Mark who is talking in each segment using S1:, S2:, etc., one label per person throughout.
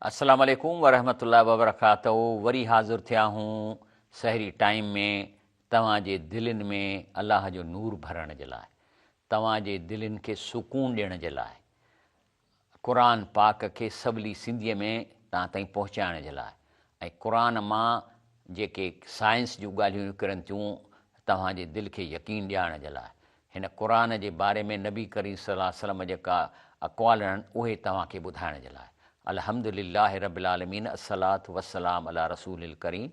S1: السلام عليڪم ورحمة الله وبرڪاته وري حاضر ٿيا آهون سحري ٽائيم ۾ توهان جي دلين ۾ الله جو نور ڀرڻ جي لاء توهان جي دلين کي سڪون ڏيڻ جي لاء قرآن پاڪ کي سولي سنڌيء ۾ توهان تائين پهچائڻ جي لاء ۽ قرآن مان جيڪي سائنس جون ڳالهيون نڪرن ٿيون توهان جي دل کي يقين ڏيارڻ جي لاء هن قرآن جي باري ۾ نبي ڪريم صلي الله عليه وسلم جيڪا اقوال آهن اهي توهان کي ٻڌائڻ جي لاء الحمد لله رب العالمين الصلوة والسلام علي رسول الڪريم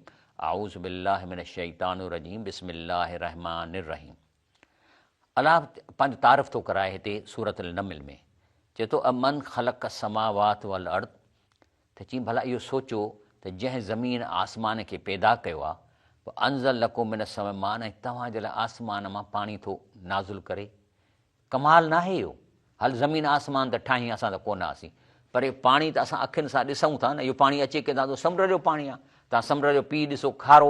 S1: اعوذ بالله من الشيطان الرجيم بسم الله الرحمن الرحيم الله پنهنجو تعارف ٿو ڪرائي هتي سورة النمل ۾ چئي ٿو امن خلق السماوات والارض ته چين ڀلا اهو سوچو ته جنهن زمين آسمان کي پيدا ڪيو آهي وانزل لڪم من السماء ماء ۽ توهان جي لاء آسمان مان پاڻي ٿو نازل ڪري ڪمال ناهي اهو؟ هل زمين آسمان ته ٺاهين اسان ته ڪونه هئاسين پر اهو پاڻي ته اسان اکين سان ڏسون ٿا نه اهو پاڻي اچي ڪٿان ٿو سمنڊ جو پاڻي آهي توهان سمنڊ جو پي ڏسو کارو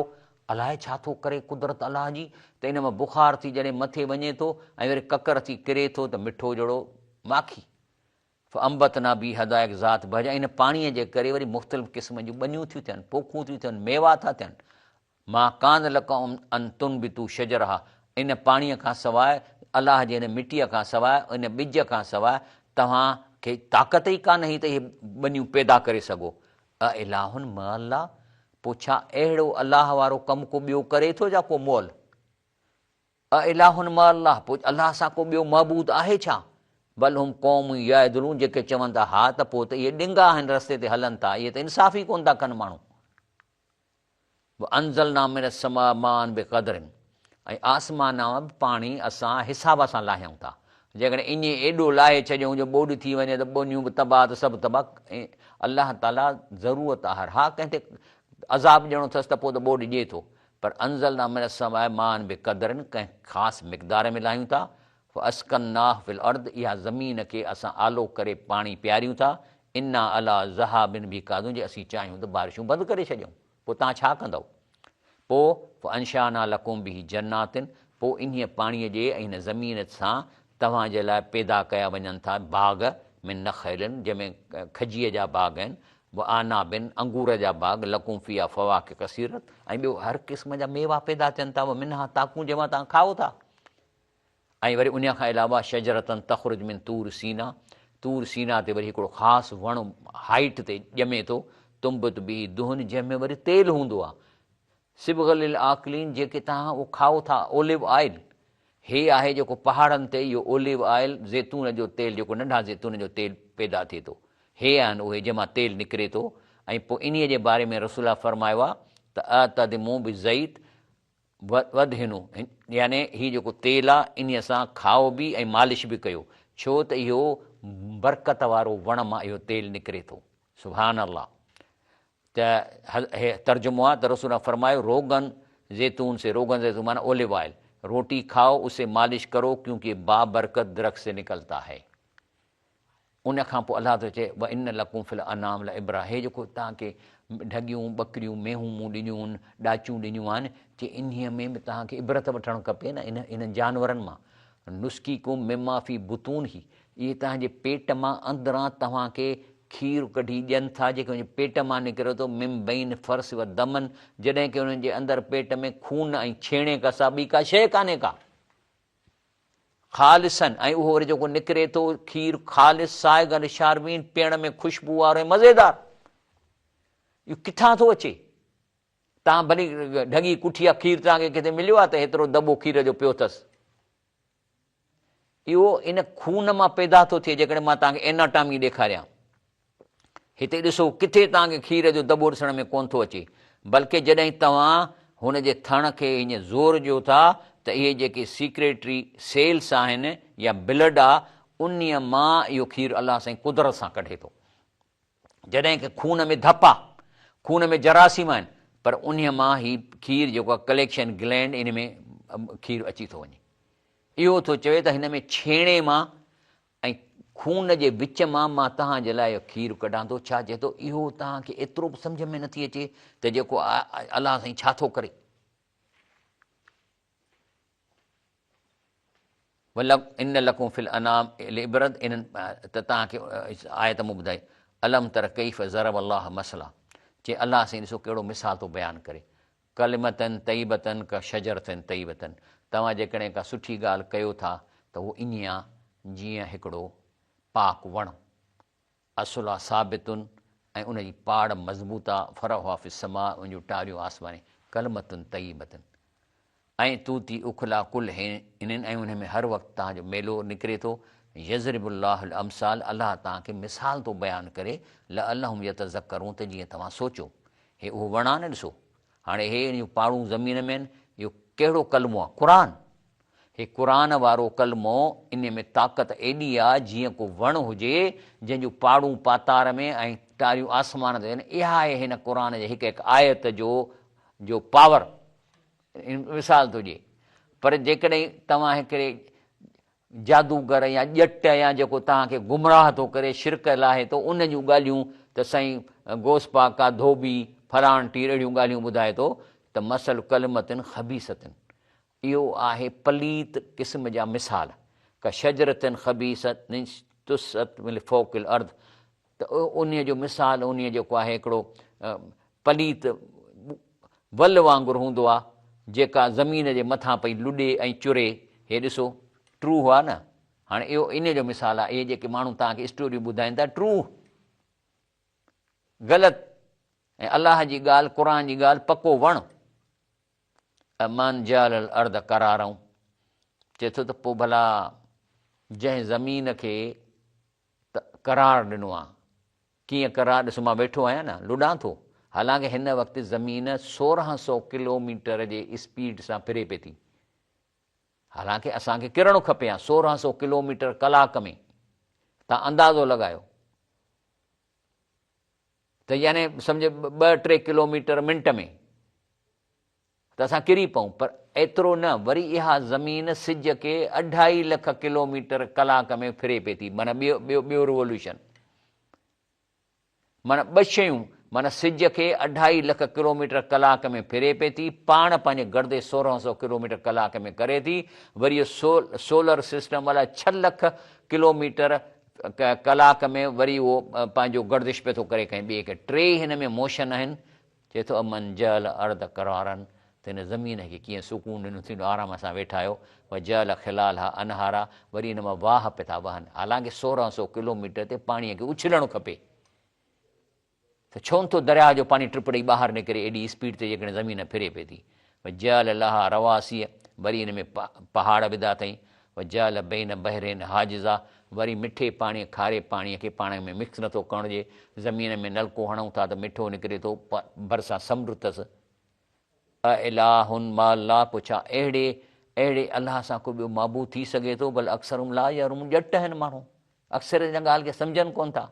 S1: الائي ڇا ٿو ڪري قدرت الله جي ته ان مان بخار ٿي جڏهن مٿي وڃي ٿو ۽ وري ڪڪر ٿي ڪري ٿو ته مٺو جهڙو ماکي فانبتنا به حدائق ذات بهجة ۽ ان پاڻيء جي ڪري وري مختلف قسم جون ٻنيون ٿيون ٿين، پوکون ٿيون ٿين، ميوا ٿا ٿين. ما ڪان لڪم ان تنبتوا شجرها ان پاڻيء کان سواء، الله جي ان مٽيء کان سواء، ان ٻج کان سواء توهان کي طاقت ئي ڪانه هئي ته اهي ٻنيون پيدا ڪري سگهو. االٰه مع الله پوء ڇا اهڙو الله وارو ڪم ڪو ٻيو ڪري ٿو يا ڪو مئل؟ اله مع الله، پوء الله سان ڪو ٻيو معبود آهي ڇا؟ بل هم قوم يعدلون، جيڪي چون ٿا ها ته پوء ته اهي ڏنگا آهن رستي تي هلن ٿا، اهي ته انصاف ئي ڪونه ٿا ڪن ماڻهو. وانزلنا من السماء ماء بقدر ۽ آسمان مان به پاڻي اسان حساب سان لاهيون ٿا، جيڪڏهن ائين ايڏو لاهي ڇڏيون جو ٻوڏ ٿي وڃي ته ٻنيون به تباهه ته سڀ تباهه، الله تعاليٰ ضرورت آهر ها ڪنهن تي عذاب ڏيڻو اٿس ته پوء ته ٻوڏ ڏئي ٿو، پر انزلنا من السماء ماء بقدر ڪنهن خاص مقدار ۾ لاهيون ٿا، فاسڪناه في الارض اها زمين کي اسان آلو ڪري پاڻي پياريون ٿا، انا علي ذهاب به قادرون جي اسين چاهيون ته بارشون بند ڪري ڇڏيون پوء توهان ڇا ڪندؤ؟ پوء فانشانا لڪم به جنات پوء انهيء پاڻيء جي ۽ هن زمين سان توهان جي لاء پيدا ڪيا وڃن ٿا باغ، من نخيل جنهن ۾ کجيء جا باغ آهن، واعناب، انگور جا باغ، لڪم فيها فواڪه ڪثيرة، ۽ ٻيو هر قسم جا ميوا پيدا ٿين ٿا، ومنها تاڪون جنهن مان توهان کائو ٿا. ۽ وري انهيء کان علاوه شجرة تخرج من طور سينا، طور سينا تي وري هڪڙو خاص وڻ هائيٽ تي ڄمي ٿو، تنبت به دهن جنهن ۾ وري تيل هوندو آهي، صبغ للآڪلين جيڪي توهان اهو کائو ٿا، اوليو آئل، هي آهي جيڪو پهاڙن تي اهو اوليو آئل، زيتون جو تيل، جيڪو ننڍا زيتون جو تيل پيدا ٿئي ٿو. هي آهن اهي جنهن مان تيل نڪري ٿو ۽ پوء انهيء جي باري ۾ رسول الله فرمايو آهي ته اعتدمو بالزيت وادهنو يعني هي جيڪو تيل آهي انهيء سان کائو به ۽ مالش به ڪيو ڇو ته اهو برڪت وارو وڻ مان اهو تيل نڪري ٿو. سبحان الله. ته هي ترجمو آهي ته رسول الله فرمايو روغن زيتون سي روغن زيتون معنيٰ اوليو آئل روٽي کائو اسي مالش ڪرو ڪيونڪه بابرڪت درخت سي نڪلتا هي ان کان پوء الله ٿو چئي وان لڪم في الانعام لعبرة هي جيڪو توهان کي ڍڳيون ٻڪريون مينهون مون ڏنيون آهن ڏاچيون ڏنيون آهن چي انهيء ۾ به توهان کي عبرت وٺڻ کپي نه انهن جانورن مان نسقيڪم مما في بطونه اهي توهان جي پيٽ مان اندران توهان کي کير ڪڍي ڏين ٿا، جيڪي انهن جي پيٽ مان نڪري ٿو، من بين فرث و دمن، جڏهن ڪه انهن جي اندر پيٽ ۾ خون ۽ ڇيڻي کان سواء ٻي ڪا شيء ڪانهي ڪا. خالصا، ۽ اهو وري جيڪو نڪري ٿو کير خالص سائغا للشاربين، پيئڻ ۾ خوشبو وارو ۽ مزيدار. اهو ڪٿان ٿو اچي؟ توهان ڀلي ڍڳي ڪٺي يا کير توهان کي ڪٿي مليو آهي ته هيترو دٻو کير جو پيو اٿس. اهو ان خون مان پيدا ٿو ٿئي جيڪڏهن مان توهان کي ايناٽامي ڏيکاريان. هتي ڏسو ڪٿي توهان کي کير جو دٻو ڏسڻ ۾ ڪونه ٿو اچي بلڪه جڏهن توهان هن جي ٿڻ کي هيئن زور ڏيو ٿا ته اهي جيڪي سيڪريٽري سيلس آهن يا بلڊ آ انهيء مان اهو کير الله سائين قدرت سان ڪڍي ٿو. جڏهن ڪه خون ۾ ڌپ آ، خون ۾ جراثيم آهن، پر انهيء مان هي کير جيڪو آ ڪليڪشن گلينڊ ان ۾ کير اچي ٿو وڃي. اهو ٿو چوي ته هن ۾ ڇيڻي مان ۽ خون جي وچ مان مان توهان جي لاء اهو کير ڪڍان ٿو. ڇا چئي ٿو؟ اهو توهان کي ايترو به سمجهه ۾ نٿي اچي ته جيڪو الله سائين ڇا ٿو ڪري. ان لڪم في الانعام لعبرت انهن ته توهان کي آيت مون ٻڌائي. الم تر ڪيف ضرب الله مثلا چي الله سائين ڏسو ڪهڙو مثال ٿو بيان ڪري ڪلمة طيبة ڪشجرة طيبة توهان جيڪڏهن ڪا سٺي ڳالهه ڪيو ٿا ته اهو ائين آ جيئن هڪڙو پاڪ وڻ اصلها ثابت ۽ ان جي پاڙ مضبوط آ، فرعها في السماء ان جون ٽاريون آسماني، ڪلمة طيبة ۽ توتي اڪلها ڪل حين ۽ ان ۾ هر وقت توهان جو ميلو نڪري ٿو، يضرب الله الامثال الله توهان کي مثال ٿو بيان ڪري، لعلهم يتذڪرون ته جيئن توهان سوچو. هي اهو وڻ آ نه ڏسو هاڻي هي ان جون پاڙون زمين ۾ آهن، اهو ڪهڙو ڪلمو آ؟ قرآن! هي قرآن وارو ڪلمو انهي ۾ طاقت ايڏي آ جيئن ڪو وڻ هجي جنهن جون پاڙون پاتار ۾ ۽ ٽاريون آسمان تي هجن اها آهي هن قرآن جي هڪ هڪ آيت جو جو پاور مثال ٿو ڏئي پر جيڪڏهن توهان هڪڙي جادوگر يا ڄٽ يا جيڪو توهان کي گمراهه ٿو ڪري شرڪ لاهي ٿو ان جون ڳالهيون ته سائين غوث پاڪ ڪا ڌوٻي فلاڻ ٽير اهڙيون ڳالهيون ٻڌائي ٿو ته مثل ڪلمة خبيثة اهو آهي پليت قسم جا مثال، ڪشجرة خبيثة اجتثت من فوق الارض ته انهيء جو مثال انهيء جيڪو آهي هڪڙو پليت ول وانگر هوندو آهي جيڪا زمين جي مٿان پئي لڏي ۽ چري. هي ڏسو ٽروهه آهي نه؟ هاڻي اهو انهيء جو مثال آهي. اهي جيڪي ماڻهو توهان کي اسٽوريون ٻڌائين ٿا ٽروهه، غلط، ۽ الله جي ڳالهه قرآن جي ڳالهه پڪو وڻ. امن جعل الارض قرارا چئي ٿو ته پوء ڀلا جنهن زمين کي قرار ڏنو آ ڪيئن قرار ڏسو مان ويٺو آهيان نه لڏان ٿو حالانڪه هن وقت زمين 1600 ڪلوميٽر جي اسپيڊ سان ڦري پئي ٿي حالانڪه اسان کي ڪرڻ کپي ها 1600 ڪلوميٽر ڪلاڪ ۾ تان اندازو لڳايو ته يعني سمجهه ٻه ٽي ڪلوميٽر منٽ ۾ ته اسان ڪري پئون پر ايترو نه وري اها زمين سج کي اڍائي لک ڪلوميٽر ڪلاڪ ۾ ڦري پئي ٿي معنيٰ ٻيو ٻيو ٻيو ريولوشن معنيٰ ٻه شيون معنيٰ سج کي اڍائي لک ڪلوميٽر ڪلاڪ ۾ ڦري پئي ٿي پاڻ پنهنجي گردش 1600 ڪلوميٽر ڪلاڪ ۾ ڪري ٿي وري اهو سولر سسٽم الائي ڇهه لک ڪلوميٽر ڪلاڪ ۾ وري اهو پنهنجو گردش پئي ٿو ڪري ڪنهن ٻئي کي ٽي هن ۾ موشن آهن چئي ٿو امن جعل الارض قرارا ته هن زمين کي ڪيئن سڪون ڏنو ٿيندو آرام سان ويٺا آهيو وجعل خلالها انهارا وري هن مان واهه پئي ٿا وهن حالانڪه 1600 ڪلوميٽر تي پاڻي کي اڇلڻ کپي ته ڇو نٿو درياهه جو پاڻي ٽپ ڏئي ٻاهر نڪري ايڏي اسپيڊ تي جيڪڏهن زمين ڦري پئي ٿي. وجعل لها رواسي وري ان ۾ پهاڙ وڌا اٿئين. وجعل بين بحرين حاجزا وري مٺي پاڻي کاري پاڻي کي پاڻ ۾ مڪس نٿو ڪرڻ ڏئي. زمين ۾ نلڪو هڻون ٿا ته مٺو نڪري ٿو ڀرسان سمنڊ اٿس. اله مع الله پوء ڇا اهڙي اهڙي الله سان ڪو ٻيو معبود ٿي سگهي ٿو بل اڪثرهم لا يعلمون ڄٽ آهن ماڻهو اڪثريت ان ڳالهه کي سمجهن ڪونه ٿا.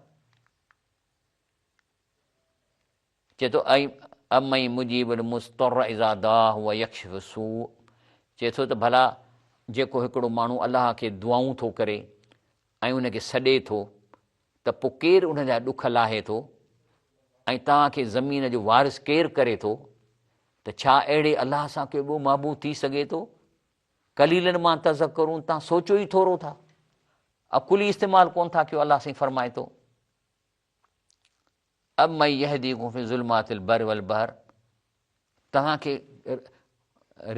S1: چئي ٿو، امن يجيب المضطر اذا دعاه ويڪشف السوء چئي ٿو ته ڀلا جيڪو هڪڙو ماڻهو الله کي دعائون ٿو ڪري ۽ ان کي سڏي ٿو ته پوء ڪير ان جا ڏک لاهي ٿو ۽ توهان کي زمين جو وارث ڪير ڪري ٿو ته ڇا اهڙي الله سان ڪو ٻيو معبود ٿي سگهي ٿو؟ قليلا ما تذڪرون توهان سوچو ئي ٿورو ٿا عقل ئي استعمال ڪونه ٿا ڪيو الله سائين فرمائي ٿو. امن يهديڪم في ظلمات البر والبحر توهان کي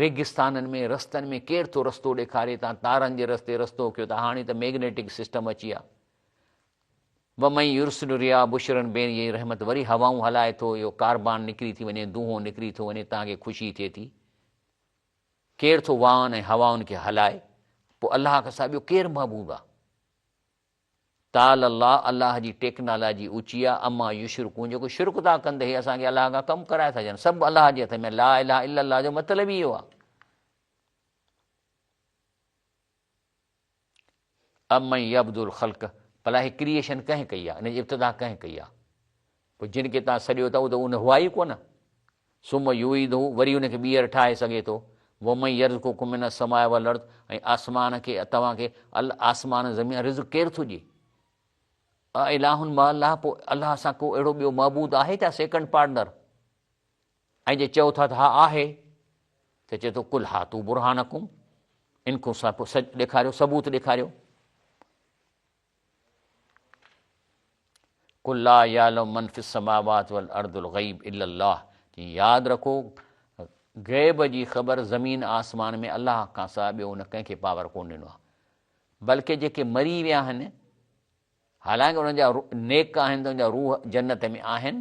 S1: ريگستانن ۾ رستن ۾ ڪير ٿو رستو ڏيکاري توهان تارن جي رستي رستو ڪيو ته هاڻي ته ميگنيٽڪ سسٽم اچي ويا ومن يرسل الرياح بشرا بين يدي رحمت وري هوائون هلائي ٿو اهو ڪاربان نڪري ٿي وڃي دونهون نڪري ٿو وڃي توهان کي خوشي ٿئي ٿي ڪير ٿو واهن ۽ هوائن کي هلائي پوء الله کان سواء ٻيو ڪير محبوب آهي تعالي الله، الله جي ٽيڪنالاجي اوچي آ، عما يشرڪون جيڪو شرڪ ٿا ڪن ته هي اسان کي الله کان ڪم ڪرائي ٿا ڇڏن، سڀ الله جي هٿ ۾ لا اله الا الله جو مطلب ئي اهو آ. امن يبدو الخلق ڀلا هي ڪريئيشن ڪنهن ڪئي آ، ان جي ابتدا ڪنهن ڪئي آ؟ پوء جن کي توهان سڏيو ٿا اهي ته ان هئا ئي ڪونه. ثم يعيده وري ان کي ٻيهر ٺاهي سگهي ٿو. ومن يرزقڪم من السماء والارض ۽ آسمان کي توهان کي آسمان ۽ زمين رزق ڪير ٿو ڏئي؟ اله مع الله پوء الله سان ڪو اهڙو ٻيو معبود آهي ڇا سيڪنڊ پارٽنر؟ ۽ جي چئو ٿا ته ها آهي ته چئي ٿو قل هاتو برهانڪم ان کان سواء پوء سچ ڏيکاريو ثبوت ڏيکاريو. قل لا يعلم من في السماوات والارض الغيب الا الله چيائين ياد رکو غيب جي خبر زمين آسمان ۾ الله کان سواء ٻيو ان ڪنهن کي پاور ڪونه ڏنو آهي بلڪه جيڪي مري ويا آهن حالانڪه انهن جا نيڪ آهن ته ان جا روح جنت ۾ آهن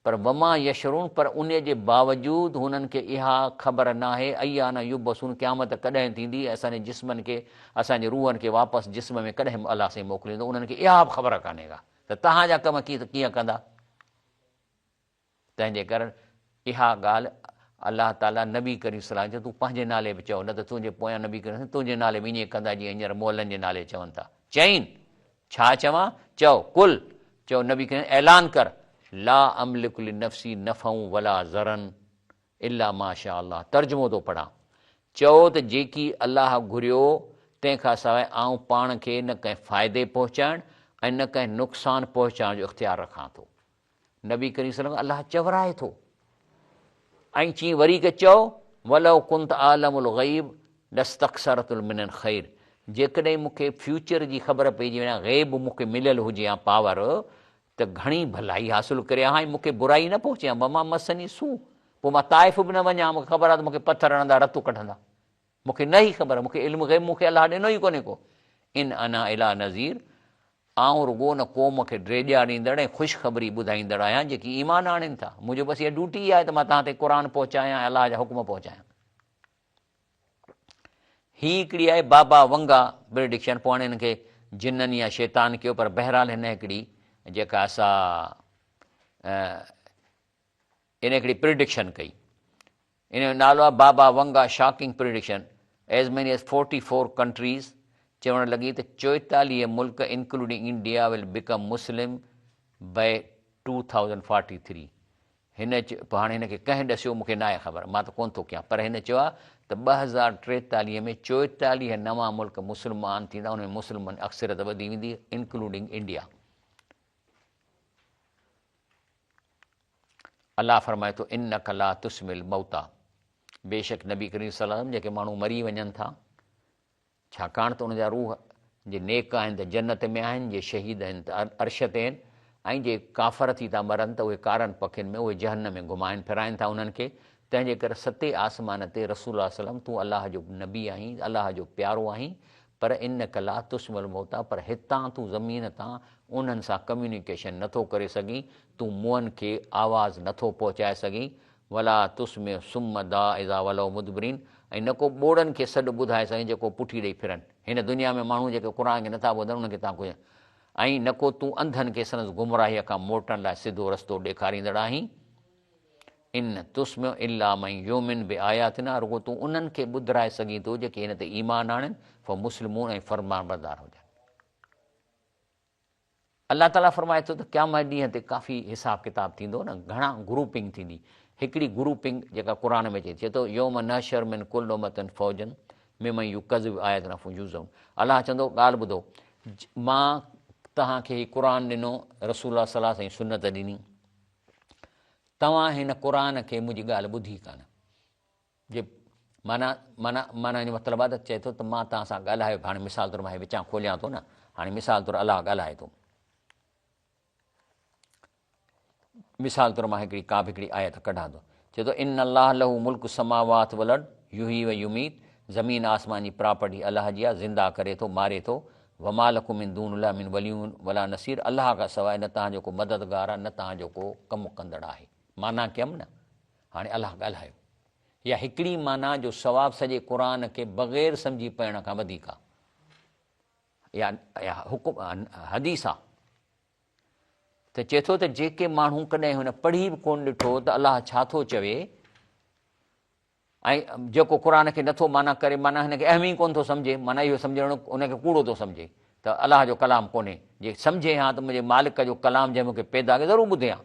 S1: پر وما يشعرون پر انهيء جي باوجود هنن کي اها خبر ناهي ايان يبعثون قيامت ڪڏهن ٿيندي ۽ اسان جي جسمن کي اسان جي روحن کي واپس جسم ۾ ڪڏهن الله سائين موڪليندو انهن کي اها به خبر ڪانهي ڪا ته توهان جا ڪم ڪيئن ڪندا تنهن جي ڪرڻ اها ڳالهه الله تعاليٰ نبي ڪريم صلي الله عليه وسلم چيو تون پنهنجي نالي به چئو نه ته تنهنجي پويان نبي ڪريم صلي تنهنجي نالي به ائين ڪندا جيئن هينئر مئلن جي نالي چون ٿا. چئين، ڇا چوان؟ چئو، قل، چئو نبي ڪريم اعلان ڪر، لا املڪ لنفسي نفعا ولا ضرا الا ما شاء الله ترجمو ٿو پڙهان، چئو ته جيڪي الله گهريو تنهن کان سواء آئون پاڻ کي نه ڪنهن فائدي پهچائڻ ۽ نه ڪنهن نقصان پهچائڻ جو اختيار رکان ٿو. نبي ڪريم صلي الله الله چورائي ٿو ۽ چين وري ڪه چئو ولو ڪنت اعلم الغيب لاستڪثرت من الخير جيڪڏهن مون کي فيوچر جي خبر پئجي وڃي غيب مون کي مليل هجي ها پاور ته گهڻي ڀلائي حاصل ڪريان ها ۽ مون کي برائي نه پهچي ها وما مسني سوء پوء مان طائف به نه وڃان ها مون کي خبر آهي ته مون کي پٿر هڻندا رت ڪڍندا مون کي نه ئي خبر، مون کي علم غيب مون کي الله ڏنو ئي ڪونهي ڪو. ان انا الا نذير، آئون رڳو ان قوم کي ڊيڄاريندڙ ۽ خوشخبري ٻڌائيندڙ آهيان جيڪي ايمان آڻين ٿا. منهنجو بس اها ڊيوٽي ئي آهي ته مان توهان تائين قرآن پهچايان ۽ الله جا حڪم پهچايان. هي هڪڙي آهي بابا ونگا پريڊڪشن، پوء هاڻي هن کي جنن يا شيطان ڪيو پر بهرحال هن هڪڙي جيڪا سا ان هڪڙي پريڊڪشن ڪئي. ان جو نالو آهي Baba Vanga shocking prediction as many as forty four countries چوڻ لڳي ته 44 ملڪ including India will become Muslim by 2043 هن هاڻي هن کي ڪنهن ڏسيو مون کي ناهي خبر مان ته ڪونه ٿو ڪيان پر هن چيو آهي ته 2043 ۾ 44 نوان ملڪ مسلمان ٿيندا ان ۾ مسلمن اڪثريت وڌي ويندي انڪلوڊنگ انڊيا. الله فرمائي ٿو، انک لا تسمع الموتيٰ بيشڪ نبي ڪريم صلي الله عليه وسلم جيڪي ماڻهو مري وڃن ٿا ڇاڪاڻ ته ان جا روح جي نيڪ آهن ته جنت ۾ آهن جي شهيد آهن ته عرش تي آهن ۽ جي ڪافر ٿي ٿا مرن ته اهي ڪارن پکين ۾ اهي جهنم ۾ گهمائن ڦرائن ٿا انهن کي تنهن جي ڪري ستين آسمان تي رسول الله صلي الله عليه وسلم تون الله جو نبي آهين الله جو پيارو آهين پر انک لا تسمع الموتيٰ پر هتان تون زمين تان انهن سان ڪميونيڪيشن نه ٿو ڪري سگهين، تون مئن کي آواز نه ٿو پهچائي سگهين، ولا تسمع الصم الدعاء اذا ولوا مدبرين ۽ نه ڪو ٻوڙن کي سڏ ٻڌائي سگهين جيڪو پٺي ڏئي ڦرن. هن دنيا ۾ ماڻهو جيڪي قرآن کي نه ٿا ٻڌن انهن کي تان ڪجهه ۽ نه ڪو تون انڌن کي سندس گمراهيء کان موٽڻ لاء سڌو رستو ڏيکاريندڙ آهين. ان تسمع الا من يؤمن بآياتنا رڳو تون انهن کي ٻڌرائي سگهين ٿو جيڪي هن تي ايمان آڻين فهم مسلمون ۽ فرمانبردار هجن. الله تعاليٰ فرمائي ٿو ته قيامت ڏينهن تي ڪافي حساب ڪتاب ٿيندو نه گهڻا گروپنگ ٿيندي هڪڙي گروپنگ جيڪا قرآن ۾ اچي ٿي ٿو يوم نحشر من ڪل امة فوجا ممن يڪذب بآياتنا فهم يوزعون الله چوندو ڳالهه ٻڌو مان توهان کي هي قرآن ڏنو رسول الله صلي الله عليه وسلم سنت ڏني توهان هن قرآن کي منهنجي ڳالهه ٻڌي ڪانه. جي معنيٰ معنيٰ معنيٰ جو مطلب آهي ته چئي ٿو ته مان توهان سان ڳالهايو هاڻي مثال طور مان هي وچان کوليان ٿو نه هاڻي مثال طور الله ڳالهائي ٿو مثال طور مان هڪڙي ڪا به هڪڙي آيت ڪڍان ٿو چئي ٿو ان الله له ملڪ السماوات والارض يحيي و يميت زمين آسمان جي پراپرٽي الله جي آهي زنده ڪري ٿو ماري ٿو وما لڪم من دون الله من ولي ولا نصير الله کان سواء نه توهان جو ڪو مددگار آهي نه توهان جو ڪو ڪم ڪندڙ آهي. معنيٰ ڪيم نه؟ هاڻي الله ڳالهايو. يا هڪڙي معنيٰ جو ثواب سڄي قرآن کي بغير سمجهي پڙهڻ کان وڌيڪ آهي. يا حڪم حديث آهي ته چئي ٿو ته جيڪي ماڻهو ڪڏهن هن پڙهي به ڪونه ڏٺو ته الله ڇا ٿو چوي ۽ جيڪو قرآن کي نٿو معنيٰ ڪري معنيٰ هن کي اهم ئي ڪونه ٿو سمجهي معنيٰ اهو سمجهڻ ان کي ڪوڙو ٿو سمجهي ته الله جو ڪلام ڪونهي جي سمجهي ها ته منهنجي مالڪ جو ڪلام جنهن مون کي پيدا ڪيو ضرور ٻڌي ها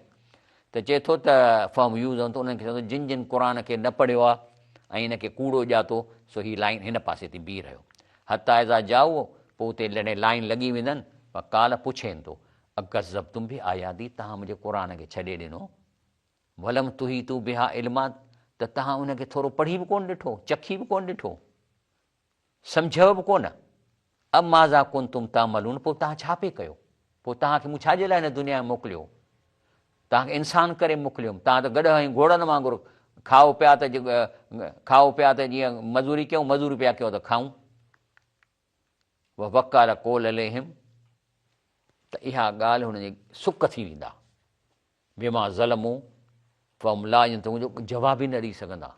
S1: ته چئي ٿو ته فهم يوزن ته انهن کي چوندو جن جن قرآن کي نه پڙهيو آهي ۽ هن کي ڪوڙو ڄاتو سو هي لائن هن پاسي تي بيهي رهيو حتيٰ اذا جاءوا پوء اتي جڏهن لائن لڳي ويندن فقال پڇين ٿو اڪذبتم بآياتي توهان منهنجي قرآن کي ڇڏي ڏنو ولم تحيطوا بها علما ته توهان ان کي ٿورو پڙهي به ڪونه ڏٺو، چکي به ڪونه ڏٺو، سمجهيو به ڪونه، ام ماذا ڪنتم تعملون پوء توهان ڇا پئي ڪيو؟ پوء توهان کي مون ڇا جي لاء هن دنيا ۾ موڪليو؟ توهان کي انسان ڪري موڪليم، توهان ته گڏهه ۽ گهوڙن وانگر کائو پيا ته کائو پيا ته جيئن مزوري ڪيون، مزوري پيا ڪيو ته کائون. ووقع القول عليهم ته اها ڳالهه هن جي سڪ ٿي ويندا. بما ظلموا فهم لا ينطقون جو جواب ئي نه ڏئي سگهندا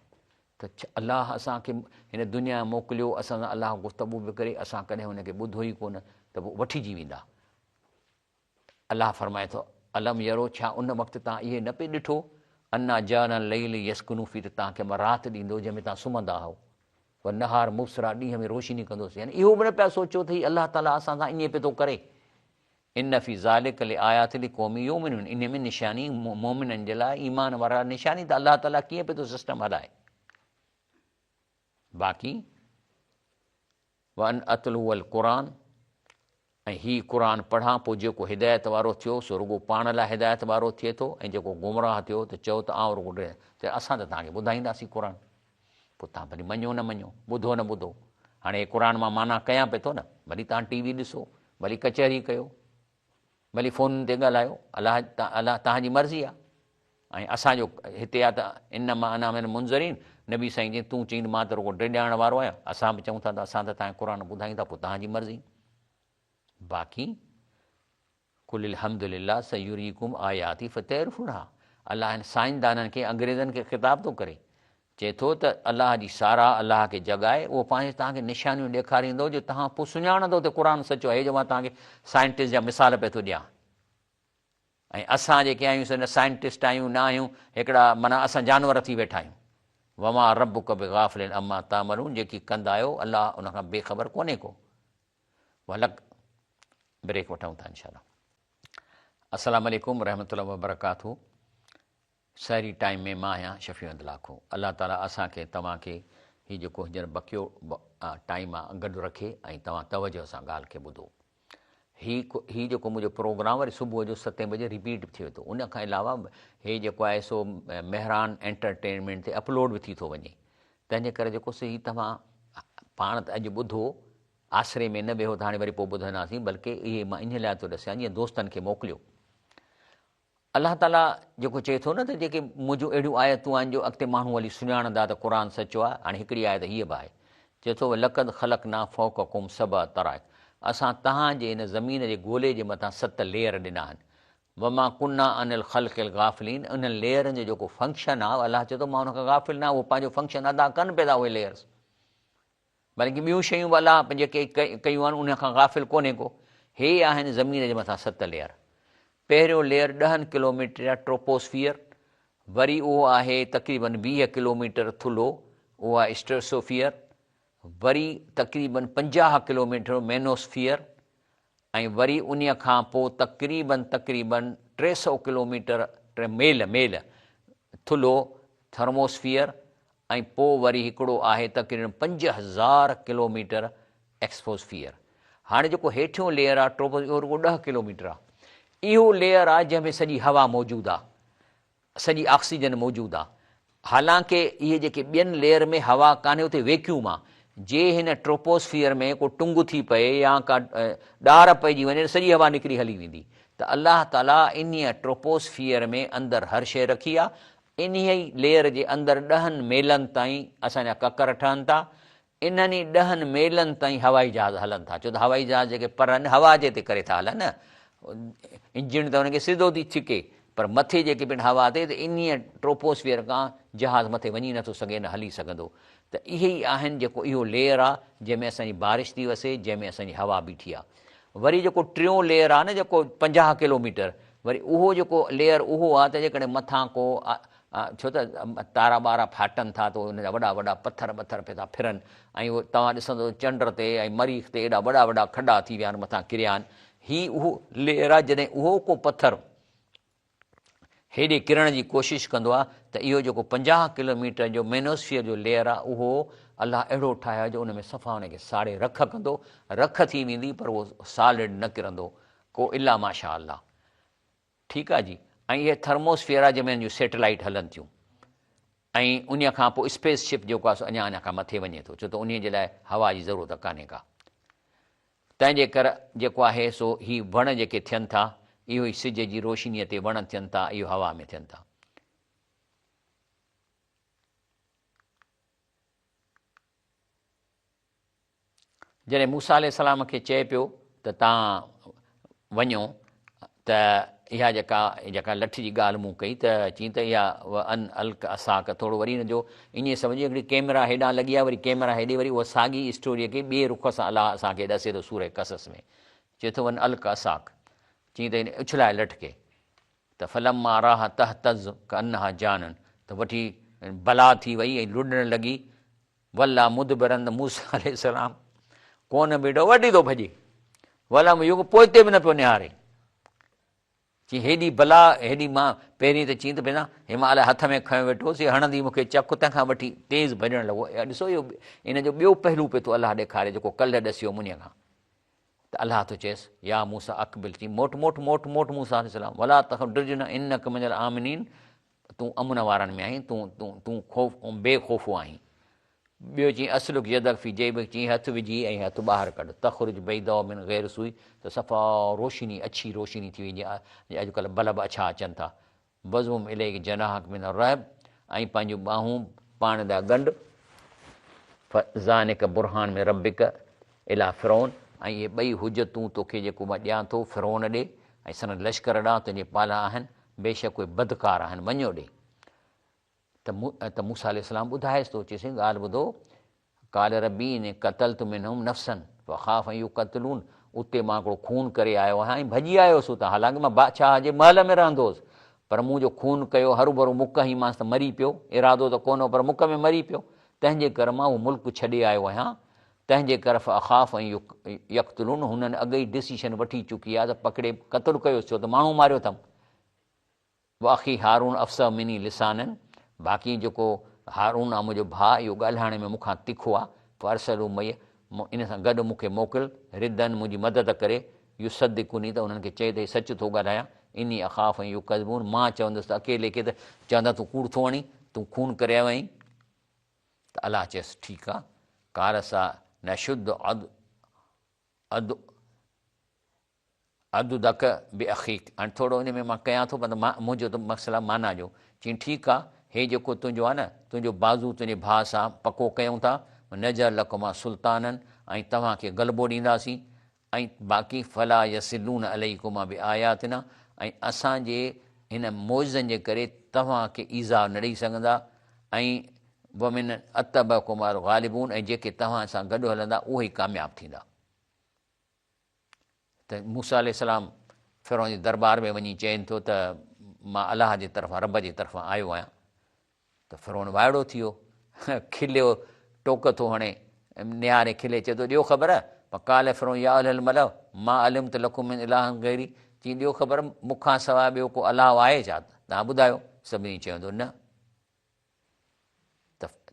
S1: ته الله اسان کي هن دنيا ۾ موڪليو اسان سان الله گفتگو به ڪري اسان ڪڏهن هن کي ٻڌو ئي ڪونه ته پوء وٺجي ويندا. الله فرمائي ٿو الم يرو ڇا ان وقت تان اهي نه پئي ڏٺو انا جعلنا الليل يسڪنو فيه ته توهان کي مان رات ڏيندو جنهن ۾ توهان سمهندا هئو والنهار مبصرا ڏينهن ۾ روشني ڪندوس يعني اهو به نه پيا سوچو ته هي الله تعالي اسان سان ائين پئي ٿو ڪري ان في ذلک لآيات لقوم يؤمنون انهي ۾ نشاني مؤمنن جي لاء ايمان وارا لاء نشاني ته الله تعالي ڪيئن پئي ٿو سسٽم هلائي باقي وان اتلو القرآن ۽ هي قرآن پڙهان پوء جيڪو هدايت وارو ٿيو سو رڳو پاڻ لاء هدايت وارو ٿئي ٿو ۽ جيڪو گمراهه ٿيو ته چئو ته آئون رڳو ته اسان ته توهان کي ٻڌائينداسين قرآن پوء توهان ڀلي مڃو نه مڃو، ٻڌو نه ٻڌو. هاڻي هي قرآن مان معنيٰ ڪيان پئي ٿو نه، ڀلي توهان ٽي وي ڏسو، ڀلي ڪچهري ڪيو، ڀلي فونن تي ڳالهايو، الله الله توهان جي مرضي آهي. ۽ اسان جو هتي آ ته انما انا من المنذرين، نبي سائين جي تون چئين ته مان ته رڳو ڊيڄارڻ وارو آهيان، اسان به چئون ٿا ته اسان ته توهان کي قرآن ٻڌايون ٿا، پوء توهان جي مرضي. باقي قل الحمد لله سيريڪم آياتي فتعرفونها الله هن سائنسدانن کي انگريزن کي خطاب ٿو ڪري چئي ٿو ته الله جي ساراهه الله کي جڳائي اهو پنهنجي توهان کي نشانيون ڏيکاريندو جو توهان پوء سڃاڻندو ته قرآن سچو آهي هي جو مان توهان کي سائنٽسٽ جا مثال پئي ٿو ڏيان ۽ اسان جيڪي آهيون سو نه سائنٽسٽ آهيون نه آهيون هڪڙا معنيٰ اسان جانور ٿي ويٺا آهيون وما ربک بغافل عما تعملون جيڪي ڪندا آهيو الله ان کان بي خبر ڪونهي ڪو ولڪ بريڪ وٺون ٿا انشاء الله. السلام عليڪم ورحمة الله وبرڪاته سحري ٽائيم ۾ مان آهيان شفيع احمد لاکو الله تعالي اسان کي توهان کي هي جيڪو هينئر بقيو ٽائيم آ گڏ رکي ۽ توهان توجه سان ڳالهه کي ٻڌو هي هي جيڪو منهنجو پروگرام وري صبح جو ستين بجي رپيٽ به ٿئي ٿو ان کان علاوه هي جيڪو آهي سو مهراڻ انٽرٽينمينٽ تي اپلوڊ به ٿي ٿو وڃي تنهن جي ڪري جيڪو سو هي توهان پاڻ ته اڄ ٻڌو آسري ۾ نه ويهو ته هاڻي وري پوء ٻڌنداسين بلڪه اهي مان انهيء لاء ٿو ڏسيان جيئن دوستن کي موڪليو. الله تعاليٰ جيڪو چئي ٿو نه ته جيڪي منهنجون اهڙيون آيتون آهن جو اڳتي ماڻهو هلي سڃاڻندا ته قرآن سچو آهي هاڻي هڪڙي آيت هيء به آهي چئي ٿو لقد خلقنا فوقڪم سبع طرائق اسان توهان جي هن زمين جي گولي جي مٿان ست ليئر ڏنا آهن وما ڪنا عن الخلق الغافلين انهن ليئرن جو جيڪو فنڪشن آهي الله چئي ٿو مان ان کان غافل نه آهيان اهو پنهنجو فنڪشن ادا ڪن پيا ٿا اهي ليئرس بلڪ ٻيون شيون به الله جيڪي ڪيون آهن انهن کان غافل ڪونهي ڪو. هي آهن زمين جي مٿان ست ليئر. پهريون ليئر ڏهن ڪلوميٽر جا ٽروپوسفيئر، وري اهو آهي تقريبن 20 ڪلوميٽر ٿلهو اهو آهي اسٽريسوفيئر، وري تقريبن 50 ڪلوميٽر مينوسفيئر ۽ وري انهيء کان پوء تقريبن تقريبن 300 ڪلوميٽر، ٽي ميل، ميل، ٿلهو ٿرموسفيئر ۽ پوء وري هڪڙو آهي تقريبن 5000 ڪلوميٽر ايڪسپوسفيئر. هاڻي جيڪو هيٺيون ليئر آهي ٽروپوسفيئر اهو رڳو ڏهه ڪلوميٽر آهي. اهو ليئر آهي جنهن ۾ سڄي هوا موجود آهي. سڄي آڪسيجن موجود آ. حالانڪه اهي جيڪي ٻين ليئر ۾ هوا ڪانهي اتي ويڪيوم آ. جي هن ٽروپوسفيئر ۾ ڪو ٽنگ ٿي پئي يا ڪا ڏار پئجي وڃي ته سڄي هوا نڪري هلي ويندي ته الله تعالي انهيء ٽروپوسفيئر ۾ اندر هر شيء رکي آ. انهيء ئي ليئر جي اندر ڏهن ميلن تائين اسان جا ڪڪر ٺهن ٿا. انهن ئي ڏهن ميلن تائين هوائي جهاز هلن ٿا، ڇو ته هوائي جهاز جيڪي پر آهن هوا جي تي ڪري ٿا هلن نه، انجڻ ته انهن کي سڌو ٿي ڇڪي، پر مٿي جيڪي پڻ هوا ٿئي ته انهيء ٽروپوسفيئر کان جهاز مٿي وڃي نٿو سگهي نه هلي سگهندو ته اهي ئي آهن جيڪو اهو ليئر آ جنهن ۾ اسان جي بارش ٿي وسي جنهن ۾ اسان جي هوا بيٺي آ. وري جيڪو ٽيون ليئر آ نه جيڪو 50 ڪلوميٽر وري اهو جيڪو ليئر اهو آ ته جيڪڏهن مٿان ڪو ڇو ته تارا ٻارا ڦاٽن ٿا ته ان جا وڏا وڏا پٿر ٻٿر پيا ٿا ڦرن ۽ اهو توهان ڏسندو ته چنڊ تي ۽ مريخ تي ايڏا وڏا وڏا کڏا ٿي ويا آهن مٿان ڪريا آهن. هي اهو ليئر آهي جڏهن اهو ڪو پٿر هيڏي ڪرڻ جي ڪوشش ڪندو آهي ته اهو جيڪو 50 ڪلوميٽر جو مينوسفيئر جو ليئر آهي اهو الله اهڙو ٺاهيو آهي جو ان ۾ صفا ان کي ساڙي رک ڪندو، رک ٿي ويندي پر اهو سالڊ نه ڪرندو ڪو الا ماشاء الله. ٺيڪ آ جي ۽ اهي ٿرموسفيئر آ جنهن ۾ هن جون سيٽلائيٽ هلن ٿيون ۽ انهي کان پوء اسپيس شپ جيڪو آ سو اڃا اڃا کان مٿي وڃي ٿو ڇو ته انهي جي لاء هوا جي ضرورت ڪانهي ڪا. تنهن جي ڪر جيڪو آهي سو هي وڻ جيڪي ٿين ٿا، اهو ئي سج جي روشنيء تي وڻ ٿين ٿا، اهو هوا ۾ ٿين ٿا. جڏهن موسيٰ عليه السلام کي چئي پيو ته تان وڃو ته اها جيڪا جيڪا لٺ جي ڳالهه مون ڪئي ته چين ته اها وان الق عصاک ٿورو وري ان جو ائين سمجهه هڪڙي ڪيمرا هيڏانهن لڳي آهي وري ڪيمرا هيڏي وري اها ساڳي اسٽوريء کي ٻئي رخ سان الله اسان کي ڏسي ٿو سوره قصص ۾ چئي ٿو وان الق عصاک چين ته اڇلاء لٺ کي ته فلما راها تهتز ڪانها جان ته وٺي بلا ٿي وئي ۽ لڏڻ لڳي ولا مدبرا ته موسيٰ عليه السلام ڪونه بيٺو وٺي ٿو ڀڄي ولم يعقب پوئتي به نه پيو نهاري چي هيڏي بلا هيڏي مان پهرين ته چين ته پيدا هي مان الائي هٿ ۾ کنيو ويٺو هوس هڻندي مون کي چڪ تنهن کان وٺي تيز ڀڄڻ لڳو ڏسو اهو ان جو ٻيو پهلو پيو ٿو الله ڏيکاري جيڪو ڪلهه ڏسيو منهن کان ته الله ٿو چيس يا موسيٰ اقبل چي موٽ موٽ موٽ موٽ موسيٰ عليه السلام ولا تخف ڊڄ نه انڪ من الآمنين تون امن وارن ۾ آهين، تون تون تون خوف بي خوفو آهين. ٻيو چيائين اسلڪ يدڪ في جيبڪ چيائين هٿ وجهي ۽ هٿ ٻاهر ڪڍ، تخرج بيضاء من غير سوء ته صفا روشني اڇي روشني ٿي ويندي جيئن اڄڪلهه بلب اڇا اچن ٿا. واضمم اليڪ جناحڪ من الرهب ۽ پنهنجون ٻانهون پاڻ ڏانهن ڳنڍ. فذانڪ برهان من ربڪ الي فرعون ۽ اهي ٻئي حجتون توکي جيڪو مان ڏيان ٿو فرعون ڏي ۽ سندس لشڪر ڏانهن تنهنجي پالها آهن. بيشڪ اهي بدڪار آهن، وڃو ڏي. ته موسيٰ عليه السلام ٻڌائيس ٿو، چيس ڳالهه ٻڌو، قال ربي اني قتلت منهم نفسا فاخاف ان يقتلون، اتي مان هڪڙو خون ڪري آيو آهيان ۽ ڀڄي آيو هوس اتان، حالانڪه مان بادشاهه جي محل ۾ رهندو هوس، پر مون جو خون ڪيو، هروڀرو مڪ هنئيمانس ته مري پيو، ارادو ته ڪونه هو پر مڪ ۾ مري پيو، تنهن جي ڪر مان اهو ملڪ ڇڏي آيو آهيان، تنهن جي ڪر فاخاف ان يقتلون، هنن اڳ ئي ڊسيشن وٺي چڪي آهي ته پڪڙي قتل ڪيوس ڇو ته ماڻهو ماريو اٿم. واخي هارون افصح مني لسانا، باقي جيڪو هارون آهي منهنجو ڀاء اهو ڳالهائڻ ۾ مون کان تکو آهي، فارسله معي، ان سان گڏ مون کي موڪل، ردا منهنجي مدد ڪري، يصدقني ته انهن کي چئي ته هي سچ ٿو ڳالهايان، اني اخاف ان يڪذبون، مان چوندس ته اڪيلي کي ته چوندا تون ڪوڙ ٿو هڻين، تون خون ڪري آيو آهين. ته الله چيس ٺيڪ آ، قال سنشد عضدک باخيک هاڻي ٿورو ان ۾ مان ڪيان ٿو پر منهنجو ته مقصد آ معنيٰ جو، چيائين ٺيڪ آ، هي جيڪو تنهنجو آ نه، تنهنجو بازو تنهنجي ڀاء سان پڪو ڪيون ٿا، ونجعل لڪما سلطانا ۽ توهان کي غلبو ڏينداسين، ۽ باقي فلا يصلون عليڪما بآياتنا ۽ اسان جي هن معجزن جي ڪري توهان کي ايذاء نه ڏئي سگهندا ۽ ومن اتبعڪما الغالبون ۽ جيڪي توهان سان گڏ هلندا اهي ئي ڪامياب ٿيندا. ته موسيٰ عليه السلام فرعون جي دربار ۾ وڃي چين ٿو ته مان الله جي طرفان رب جي طرفان آيو آهيان ته فرعون وائڙو ٿي ويو، کليو، ٽوڪ ٿو هڻي، نهاري کلي چئي ٿو ڏيو خبر، فقال فرعون يا اهل الملأ ما علمت لڪم من اله غيري، چيائين ڏيو خبر مون کان سواء ٻيو ڪو الله آهي ڇا، توهان ٻڌايو، سڀني چيو ته نه،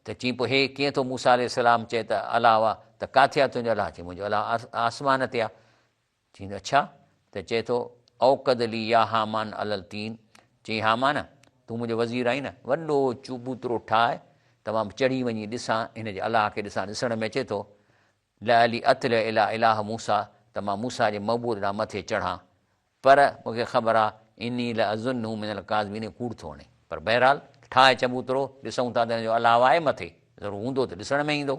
S1: ته چيائين پوء هي ڪيئن ٿو موسيٰ عليه السلام چئي ته الله آ، ته ڪاٿي آ تنهنجو الله، چيائين منهنجو الله آسمان تي آ، چيائين اڇا! ته چئي ٿو، اوقد لي يا هامان علي الطين، چيائين هامان! تون منهنجو وزير آهين نه، وڏو چوبوترو ٺاهه ته مان به چڙهي وڃي ڏسان، هن جي الله کي ڏسان، ڏسڻ ۾ اچي ٿو، لعلي اطلع الي اله موسيٰ، ته مان موسيٰ جي معبود ڏانهن مٿي چڙهان، پر مون کي خبر آهي، اني لاظنه من الڪاذبين هي ڪوڙ ٿو هڻي، پر بهرحال ٺاهه چبوترو، ڏسون ٿا ته هن جو الله آهي مٿي، ضرور هوندو ته ڏسڻ ۾ ايندو.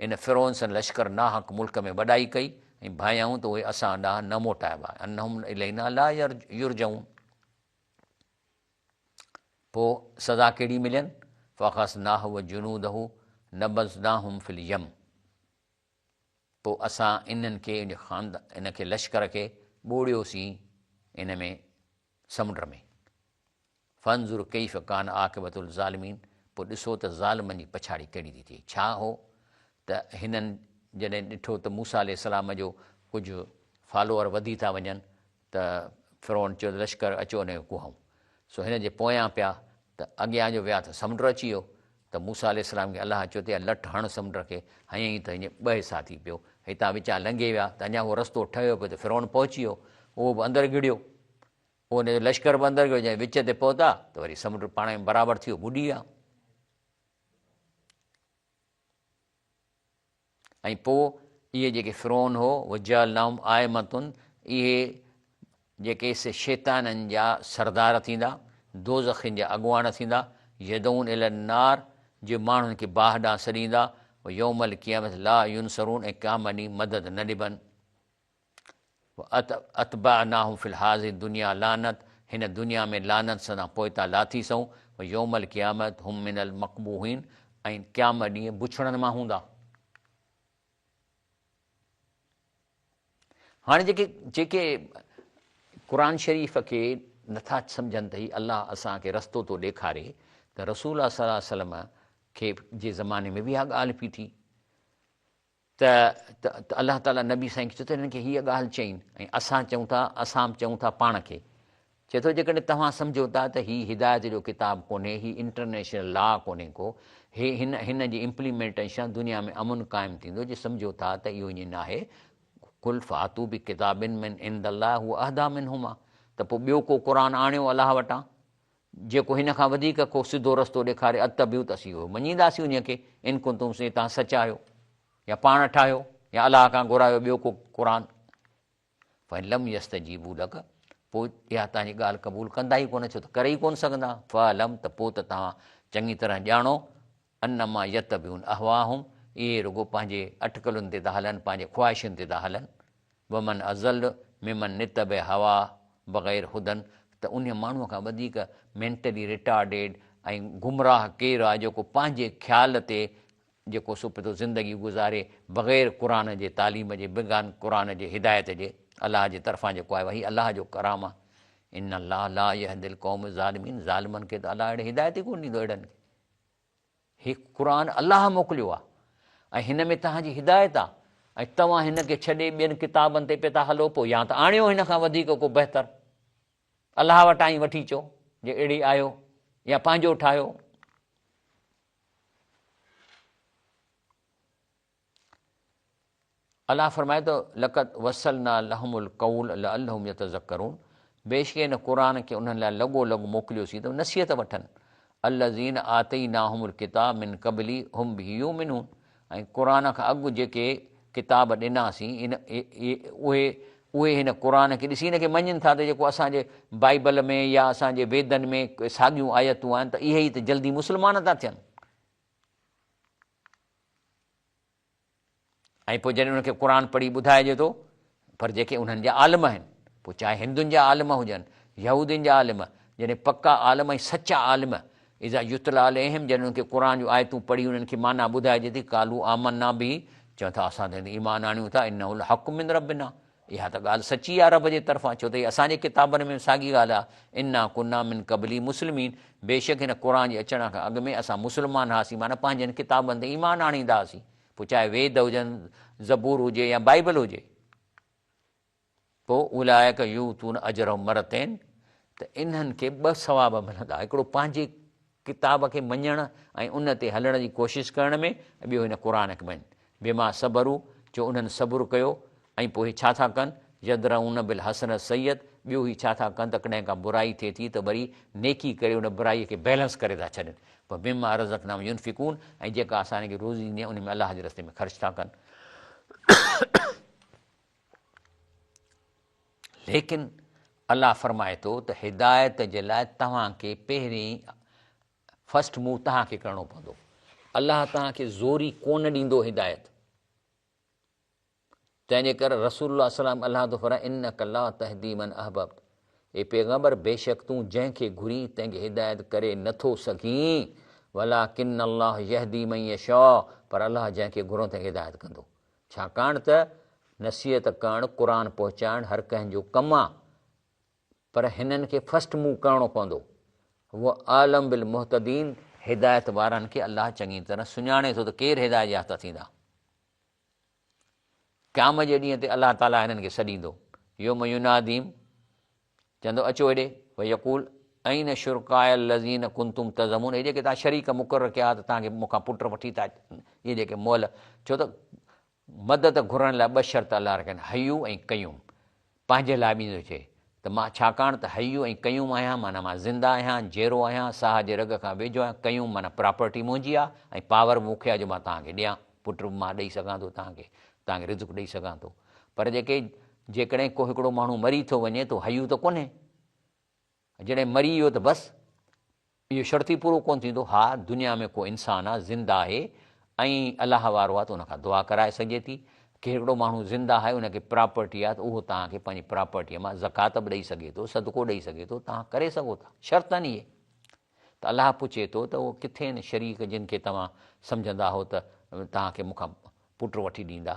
S1: ان فرعون سان لشڪر ناحق ملڪ ۾ وڏائي ڪئي ۽ ڀانيائون ته اهي اسان ڏانهن نه موٽائبا، انهم الينا لا يرجعون. پوء سزا ڪهڙي ملين؟ فاخذناه وجنوده نبذناهم في اليم پوء اسان انهن کي ان خاند ان کي لشڪر کي ٻوڙيوسين ان ۾ سمنڊ ۾. فانظر ڪيف ڪان عاقبة الظالمين پوء ڏسو ته ظالمن جي پڇاڙي ڪهڙي ٿي ٿئي. ڇا هو ته هنن جڏهن ڏٺو ته موسيٰ عليه السلام جو ڪجهه فالوئر وڌي ٿا وڃن ته فرعون چيو ته لشڪر اچو ان کي ڪهائون. سو هن جي پويان پيا ته اڳيان جو ويا ته سمنڊ اچي ويو ته موسيٰ عليه السلام کي الله چيو ته اها لٺ هڻ سمنڊ کي، هنيائين ته هيئن ٻه حصا ٿي پيو. هتان وچان لنگهي ويا ته اڃا اهو رستو ٺهيو پيو ته فرعون پهچي ويو. اهو به اندر گهڙيو. پوء ان جو لشڪر به اندر گهڙيو، جڏهن وچ تي پهتا ته وري سمنڊ پاڻ ۾ برابر ٿي ويو، ٻڏي ويا. ۽ پوء اهي جيڪي فرعون هو، وجعلناهم ائمة، اهي جيڪي سي شيطانن جا سردار ٿيندا، دوزخين جا اڳواڻ ٿيندا، يدعون الي النار، جي ماڻهن کي باهه ڏانهن سڏيندا، ويوم القيامة لا ينصرون ۽ قيامت ڏينهن مدد نه ڏبن. واتبعناهم في الهذه الدنيا لعنت، هن دنيا ۾ لعنت سندان پوئتا لاٿي سون، ويوم القيامة هم من المقبوحين ۽ قيامت ڏينهن بڇڙن مان هوندا. هاڻي جيڪي جيڪي قرآن شريف کي نٿا سمجهن ته هي الله اسان کي رستو ٿو ڏيکاري ته رسول الله صلي الله عليه وسلم کي جي زماني ۾ به اها ڳالهه پي ٿي ته ته الله تعالي نبي سائين کي چيو ته هنن کي هيء ڳالهه چئين ۽ اسان چئون ٿا اسان به چئون ٿا پاڻ کي چئي ٿو جيڪڏهن توهان سمجهو ٿا ته هي هدايت جو ڪتاب ڪونهي، هي انٽرنيشنل لا ڪونهي ڪو، هي هن هن جي امپليمينٽيشن سان دنيا ۾ امن قائم ٿيندو، جي سمجهو ٿا ته اهو ائين ناهي، قل فاتو بڪتاب من عند الله هو اهديٰ منهما ته پوء ٻيو ڪو قرآن آڻيو الله وٽان جيڪو هن کان وڌيڪ ڪو سڌو رستو ڏيکاري اتبعو ته اسين اهو مڃينداسين انهيء کي ان ڪنتم جي توهان سچا آهيو يا پاڻ ٺاهيو يا الله کان گهرايو ٻيو ڪو قرآن. فان لم يستجيبوا لک پوء اها توهان جي ڳالهه قبول ڪندا ئي ڪونه ڇو ته ڪري ئي ڪونه سگهندا فاعلم ته پوء ته توهان چڱي طرح ڄاڻو انما يتبعون اهواهم اهي رڳو پنهنجي اٽڪلن تي ٿا هلن پنهنجي خواهشن تي ٿا هلن ومن اضل ممن اتبع هواه بغير هدًي ته انهي ماڻهوء کان وڌيڪ مينٽلي ريٽارڊيڊ ۽ گمراهه ڪير آهي جيڪو پنهنجي خيال تي جيڪو سو پيو ٿو زندگي گذاري بغير قرآن جي تعليم جي بغان قرآن جي هدايت جي الله جي طرفان جيڪو آيو آهي هي الله جو ڪرام آهي ان الله لا يهدي القوم الظالمين ظالمن کي ته الله اهڙي هدايت ئي ڪونه ڏيندو اهڙن کي هي قرآن الله موڪليو آهي ۽ هن ۾ توهان جي هدايت آهي ۽ توهان هن کي ڇڏي ٻين ڪتابن تي پيا ٿا هلو پوء يا ته آڻيو هن کان وڌيڪ ڪو بهتر الله وٽان ئي وٺي اچو جي اهڙي آيو يا پنهنجو ٺاهيو الله فرمائي ٿو لقد وصلنا لهم القول لعلهم يتذڪرون بيشڪ هن قرآن کي انهن لاء لڳو لڳ موڪليوسين ته نصيحت وٺن الذين آتيناهم الڪتاب من قبله هم به يؤمنون ۽ قرآن کان اڳ جيڪي ڪتاب ڏناسين ان اهي اهي هن قرآن کي ڏسي هن کي مڃين ٿا ته جيڪو اسان جي بائيبل ۾ يا اسان جي ويدن ۾ ساڳيون آيتون آهن ته اهي ئي ته جلدي مسلمان ٿا ٿين ۽ پوء جڏهن انهن کي قرآن پڙهي ٻڌائجي ٿو پر جيڪي انهن جا عالم آهن پوء چاهي هندن جا عالم هجن يهودين جا عالم جڏهن پڪا عالم ۽ سچا عالم اذا يتليٰ عليهم جڏهن انهن کي قرآن جون آيتون پڙهي انهن کي معنيٰ ٻڌائجي ٿي قالوا آمنا به چون ٿا اسان ته هن تي ايمان آڻيون ٿا انه الحق من ربنا اها ته ڳالهه سچي آهي رب جي طرفان ڇو ته هي اسان جي ڪتابن ۾ به ساڳي ڳالهه آهي انا ڪنا من قبله مسلمين بيشڪ هن قرآن جي اچڻ کان اڳ ۾ اسان مسلمان هئاسين معنيٰ پنهنجن ڪتابن تي ايمان آڻيندا هئاسين پوء چاهي ويد هجن، زبور هجي يا بائيبل هجي. پوء اولئک يؤتون اجرهم مرتين ته انهن کي ٻه ثواب ملندا، هڪڙو پنهنجي ڪتاب کي مڃڻ ۽ ان تي هلڻ جي ڪوشش ڪرڻ ۾ ۽ ٻيو هن قرآن کي مڃ. بما صبروا جو انهن صبر ڪيو ۽ پوء هي ڇا ٿا ڪن، يدرؤن بالحسنة السيئة ٻيو هي ڇا ٿا ڪن ته ڪڏهن ڪا برائي ٿئي ٿي ته وري نيڪي ڪري ان برائي کي بيلنس ڪري ٿا ڇڏين. ومما رزقناهم ينفقون ۽ جيڪا اسان انهن کي روزي ڏني آهي ان ۾ الله جي رستي ۾ خرچ ٿا ڪن. ليڪن الله فرمائي ٿو ته هدايت جي لاء توهان کي پهرين فرسٽ موو توهان کي ڪرڻو پوندو. الله توهان کي زوري ڪونه ڏيندو هدايت. تنهن جي ڪري رسول الله صلي الله عليه وسلم الله ٿو فرمائي انک لا تهدي من احببت اي پيغمبر بيشڪ تون جنهن کي گهرين تنهن کي هدايت ڪري نه ٿو سگهين ولڪن الله يهدي من يشاء پر الله جنهن کي گهرندو تنهن کي هدايت ڪندو ڇاڪاڻ ته نصيحت ڪرڻ قرآن پهچائڻ هر ڪنهن جو ڪم آ پر هنن کي فرسٽ موو ڪرڻو پوندو هو اعلم بالمهتدين هدايت وارن کي الله چڱي طرح سڃاڻي ٿو ته ڪير هدايت يافته ٿيندا. قيامت جي ڏينهن تي الله تعاليٰ هنن کي سڏيندو، يوم يناديهم، چوندو اچو هيڏي، فيقول اين شرڪائي الذين ڪنتم تزعمون، هي جيڪي توهان شريڪ مقرر ڪيا ها ته توهان کي مون کان پٽ وٺي ٿا اچن، اهي جيڪي مئل، ڇو ته مدد گهرڻ لاء ٻه شرط الله رکيا آهن، حي ۽ قيوم، پنهنجي لاء به ائين ٿو چئي ته مان ڇاڪاڻ ته حي ۽ قيوم آهيان معنيٰ مان زنده آهيان، جيئرو آهيان، ساهه جي رڳ کان ويجهو آهيان، قيوم معنيٰ پراپرٽي منهنجي آهي ۽ پاور به مون کي آهي جو مان توهان کي ڏيان، پٽ به مان ڏئي سگهان ٿو توهان کي، توهان کي رزق ڏئي سگهان ٿو. پر جيڪي جيڪڏهن ڪو هڪڙو ماڻهو مري ٿو وڃي ته حيو ته ڪونهي. جڏهن مري ويو ته بس اهو شرط ئي پورو ڪونه ٿيندو. ها دنيا ۾ ڪو انسان آ زنده آهي ۽ الله وارو آ ته ان کان دعا ڪرائي سگهجي ٿي. ڪي هڪڙو ماڻهو زنده آهي ان کي پراپرٽي آ ته اهو توهان کي پنهنجي پراپرٽيء مان زڪوات به ڏئي سگهي ٿو، صدقو ڏئي سگهي ٿو، توهان ڪري سگهو ٿا. شرط آهن اهي. ته الله پڇي ٿو ته اهو ڪٿي آهن شريڪ جن کي توهان سمجهندا هو ته توهان کي مون کان پٽ وٺي ڏيندا.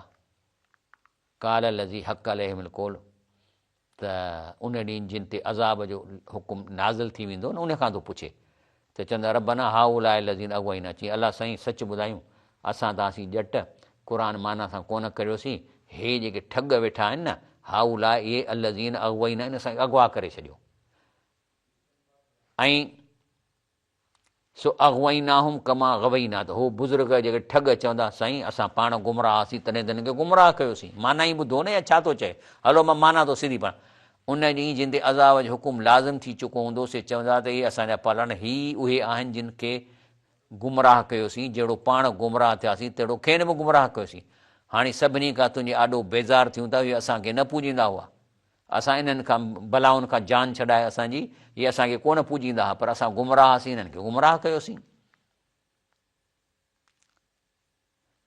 S1: قال الذي حق عليهم القول ته ان ڏينهن جن تي عذاب جو حڪم نازل ٿي ويندو نه ان کان ٿو پڇي ته چوندا ربنا هؤلاء الذين اغوينا چي الله سائين سچ ٻڌايون اسان ته آسين ڄٽ قرآن معنيٰ سان ڪونه ڪريوسين هي جيڪي ٺڳ ويٺا آهن نه هؤلاء اهي الذين اغوينا ان اسان کي اغوا ڪري ڇڏيو ۽ سو اغويناهم ڪما غوينا ته هو بزرگ جيڪي ٺڳ چوندا سائين اسان پاڻ گمراهه هئاسين تڏهن ته هن کي گمراهه ڪيوسين معنيٰ ئي ٻڌو نه يا ڇا ٿو چئي هلو مان معنيٰ ٿو سڌي پڙهان ان ڏينهن جن تي عذاب جو حڪم لازم ٿي چڪو هوندو سي چوندا ته اي اسان جا پالڻ هي اهي آهن جن کي گمراهه ڪيوسين جهڙو پاڻ گمراهه ٿياسين تهڙو کين به گمراهه ڪيوسين هاڻي سڀني کان تنهنجي آڏو بيزار ٿيون ٿا اهي اسان کي نه پوڄيندا هئا اسان انهن کان بلائن کان جان ڇڏائي اسان جي اهي اسان کي ڪونه پوڄيندا ها پر اسان گمراهه هئاسين انهن کي گمراهه ڪيوسين.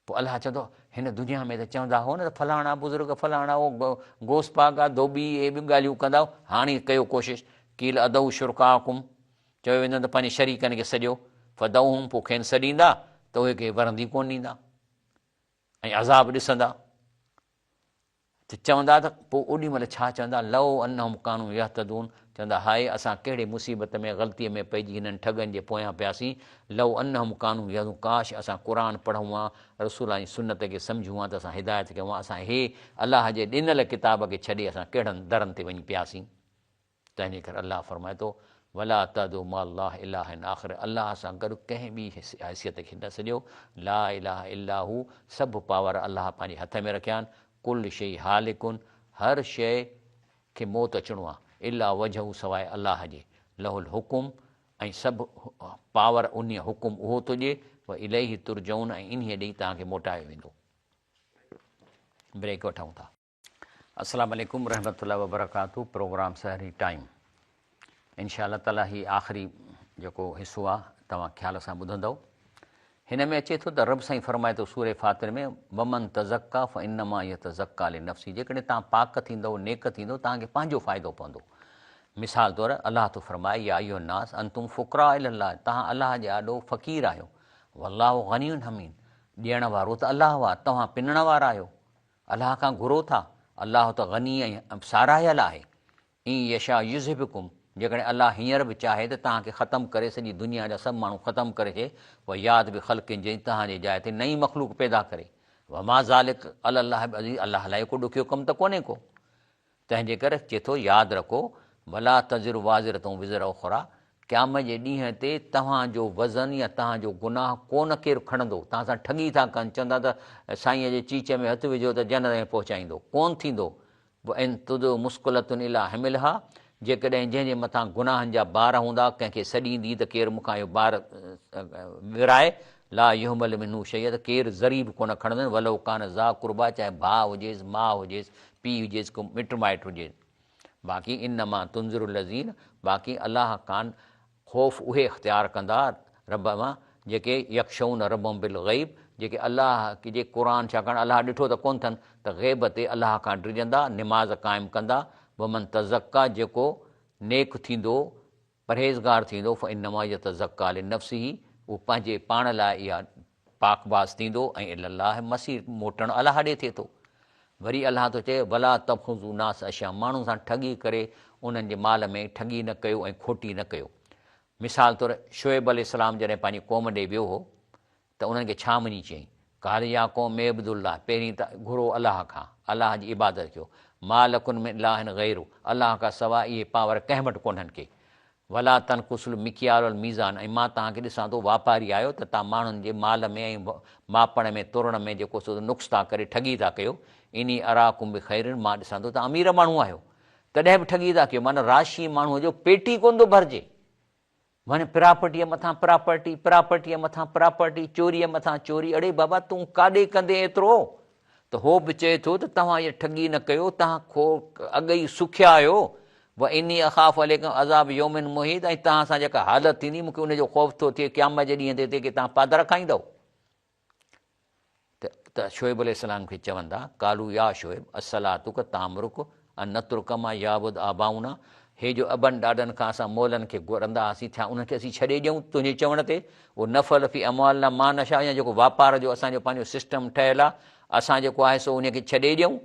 S1: پوء الله چوندو هن دنيا ۾ ته چوندا هو نه ته فلاڻا بزرگ فلاڻا هو غوث پاڪ آ ڌوٻي اهي به ڳالهيون ڪندا هو هاڻي ڪيو ڪوشش قيل ادعو شرڪاءڪم چيو ويندو ته پنهنجي شريڪن کي سڏيو فدعوهم پوء کين سڏيندا ته اهي کي ورندي ڪونه ڏيندا ۽ عذاب ڏسندا ته چوندا ته پوء اوڏي مهل ڇا چوندا، لو انهم ڪانوا يهتدون، چوندا هاء اسان ڪهڙي مصيبت ۾ غلطيء ۾ پئجي هنن ٺڳن جي پويان پياسين، لو انهم ڪانوا يهتدون، ڪاش اسان قرآن پڙهون ها، رسول الله جي سنت کي سمجهون ها ته اسان هدايت ڪيون ها، اسان هي الله جي ڏنل ڪتاب کي ڇڏي اسان ڪهڙن درن تي وڃي پياسين. تنهنجي ڪري الله فرمائي ٿو، ولا تدعوا مع الله الها آخر الله سان گڏ ڪنهن ٻي حيثيت کي نه سڏيو، لا اله الا هو سڀ پاور الله پنهنجي هٿ ۾ رکيا آهن، ڪل شيء هالڪ هر شيء کي موت اچڻو آهي، الا وجهه سواء الله جي، له الحڪم ۽ سڀ پاور انهيء حڪم اهو ٿو ڏئي، واليه ترجعون ۽ انهيء ڏي ئي توهان کي موٽايو ويندو. بريڪ وٺون ٿا. السلام عليڪم ورحمة الله وبرڪاته پروگرام سحري ٽائيم انشاء الله تعالي هي آخري جيڪو حصو آ توهان خيال سان ٻڌندؤ هن ۾ اچي ٿو ته رب سائين فرمائي ٿو سوره فاطر ۾ ومن تزڪا فانما يتزڪا لنفسه جيڪڏهن توهان پاڪ ٿيندؤ نيڪ ٿيندؤ توهان کي پنهنجو فائدو پوندو مثال طور الله ٿو فرمائي يا ايها الناس انتم فقراء الي الله توهان الله جي آڏو فقير آهيو والله غني حميد ڏيڻ وارو ته الله آ توهان پنڻ وارا آهيو الله کان گهرو ٿا، الله ته غني ۽ ساراهيل آهي. ان يشاء يذهبڪم، جيڪڏهن الله هينئر به چاهي ته توهان کي ختم ڪري سڄي دنيا جا سڀ ماڻهو ختم ڪري ڇڏي، ويات بخلق جديد توهان جي جاء تي نئين مخلوق پيدا ڪري. وما ذلڪ علي الله بعزيز الله لاء ڪو ڏکيو ڪم ته ڪونهي ڪو. تنهن جي ڪري چئي ٿو ياد رکو، ولا تزر وازرة وزر اخريٰ، قيامت جي ڏينهن تي توهان جو وزن يا توهان جو گناهه ڪو نه ڪير کڻندو، توهان سان ٺڳي ٿا ڪن، چون ٿا ته سائينء جي چيچ ۾ هٿ وجهو ته جنت ۾ پهچائيندو، ڪونه ٿيندو، وان تدع مثقلة الي حملها، جيڪڏهن جنهن جي مٿان گناهن جا بار هوندا، ڪنهن کي سڏيندي ته ڪير مون کان اهو بار ورائي، لا يحمل منه شيء ته ڪير ذري به ڪونه کڻندن، ولو ڪان ذا قربيٰ چاهي ڀاء هجيس، ماء هجيس، پيء هجيس، ڪو مٽ مائٽ هجيس. باقي انما تنذر الذين باقي الله کان خوف اهي اختيار ڪندا رب مان جيڪي يخشون ربهم بالغيب جيڪي الله جي قرآن ڇاڪاڻ الله ڏٺو ته ڪونه اٿن ته غيب تي الله کان ڊڄندا نماز قائم ڪندا ومن تزڪا جيڪو نيڪ ٿيندو پرهيزگار ٿيندو فانما يتزڪا لنفسه اهو پنهنجي پاڻ لاء اها پاڪباز ٿيندو ۽ الي الله المصير موٽڻ الله ڏي ٿئي ٿو. وري الله ٿو چئي ولا تبخسوا الناس اشياءهم ماڻهن سان ٺڳي ڪري انهن جي مال ۾ ٺڳي نه ڪيو ۽ کوٽي نه ڪيو. مثال طور شعيب عليه السلام جڏهن پنهنجي قوم ڏي ويو هو ته انهن کي ڇا وڃي چيائين؟ قال يا قوم اعبدوا الله پهرين ته گهرو الله کان، الله جي عبادت ڪيو، ما لڪم من اله غيره الله کان سواء اهي پاور ڪنهن وٽ ڪونهن ڪي. ولا تنقصوا المڪيال والميزان ۽ مان توهان کي ڏسان ٿو واپاري آهيو ته توهان ماڻهن جي مال ۾ ۽ ماپڻ ۾ تورڻ ۾ جيڪو سو نقص ٿا ڪري ٺڳي ٿا ڪيو، اني اراڪم بخير مان ڏسان ٿو توهان امير ماڻهو آهيو تڏهن به ٺڳي ٿا ڪيو معنيٰ راشي ماڻهوء جو پيٽ ئي ڪونه ٿو ڀرجي. معنيٰ پراپرٽيء مٿان پراپرٽي، پراپرٽيء مٿان پراپرٽي، چوريء مٿان چوري، اڙي بابا تون ڪاڏي ڪندين ايترو؟ ته هو به چئي ٿو ته توهان اها ٺڳي نه ڪيو، توهان اڳ ئي سکيا آهيو، واني اخاف عليڪم عذاب يوم محيط ۽ توهان سان جيڪا حالت ٿيندي مون کي ان جو خوف ٿو ٿئي قيامت جي ڏينهن تي ته ڪي توهان پادر کائيندؤ. ته شعيب عليه السلام کي چوندا، قالوا يا شعيب الصلاتک تامرک ان نترک ما يعبد آباؤنا، هي جو ابن ڏاڏن کان اسان مئلن کي گهرندا هئاسين ڇا انهن کي اسين ڇڏي ڏيون تنهنجي چوڻ تي، و نفعل في اموالنا ما نشاء يا جيڪو واپار جو اسان جو پنهنجو سسٽم ٺهيل آهي اسان جيڪو آهي سو انهي کي ڇڏي ڏيون،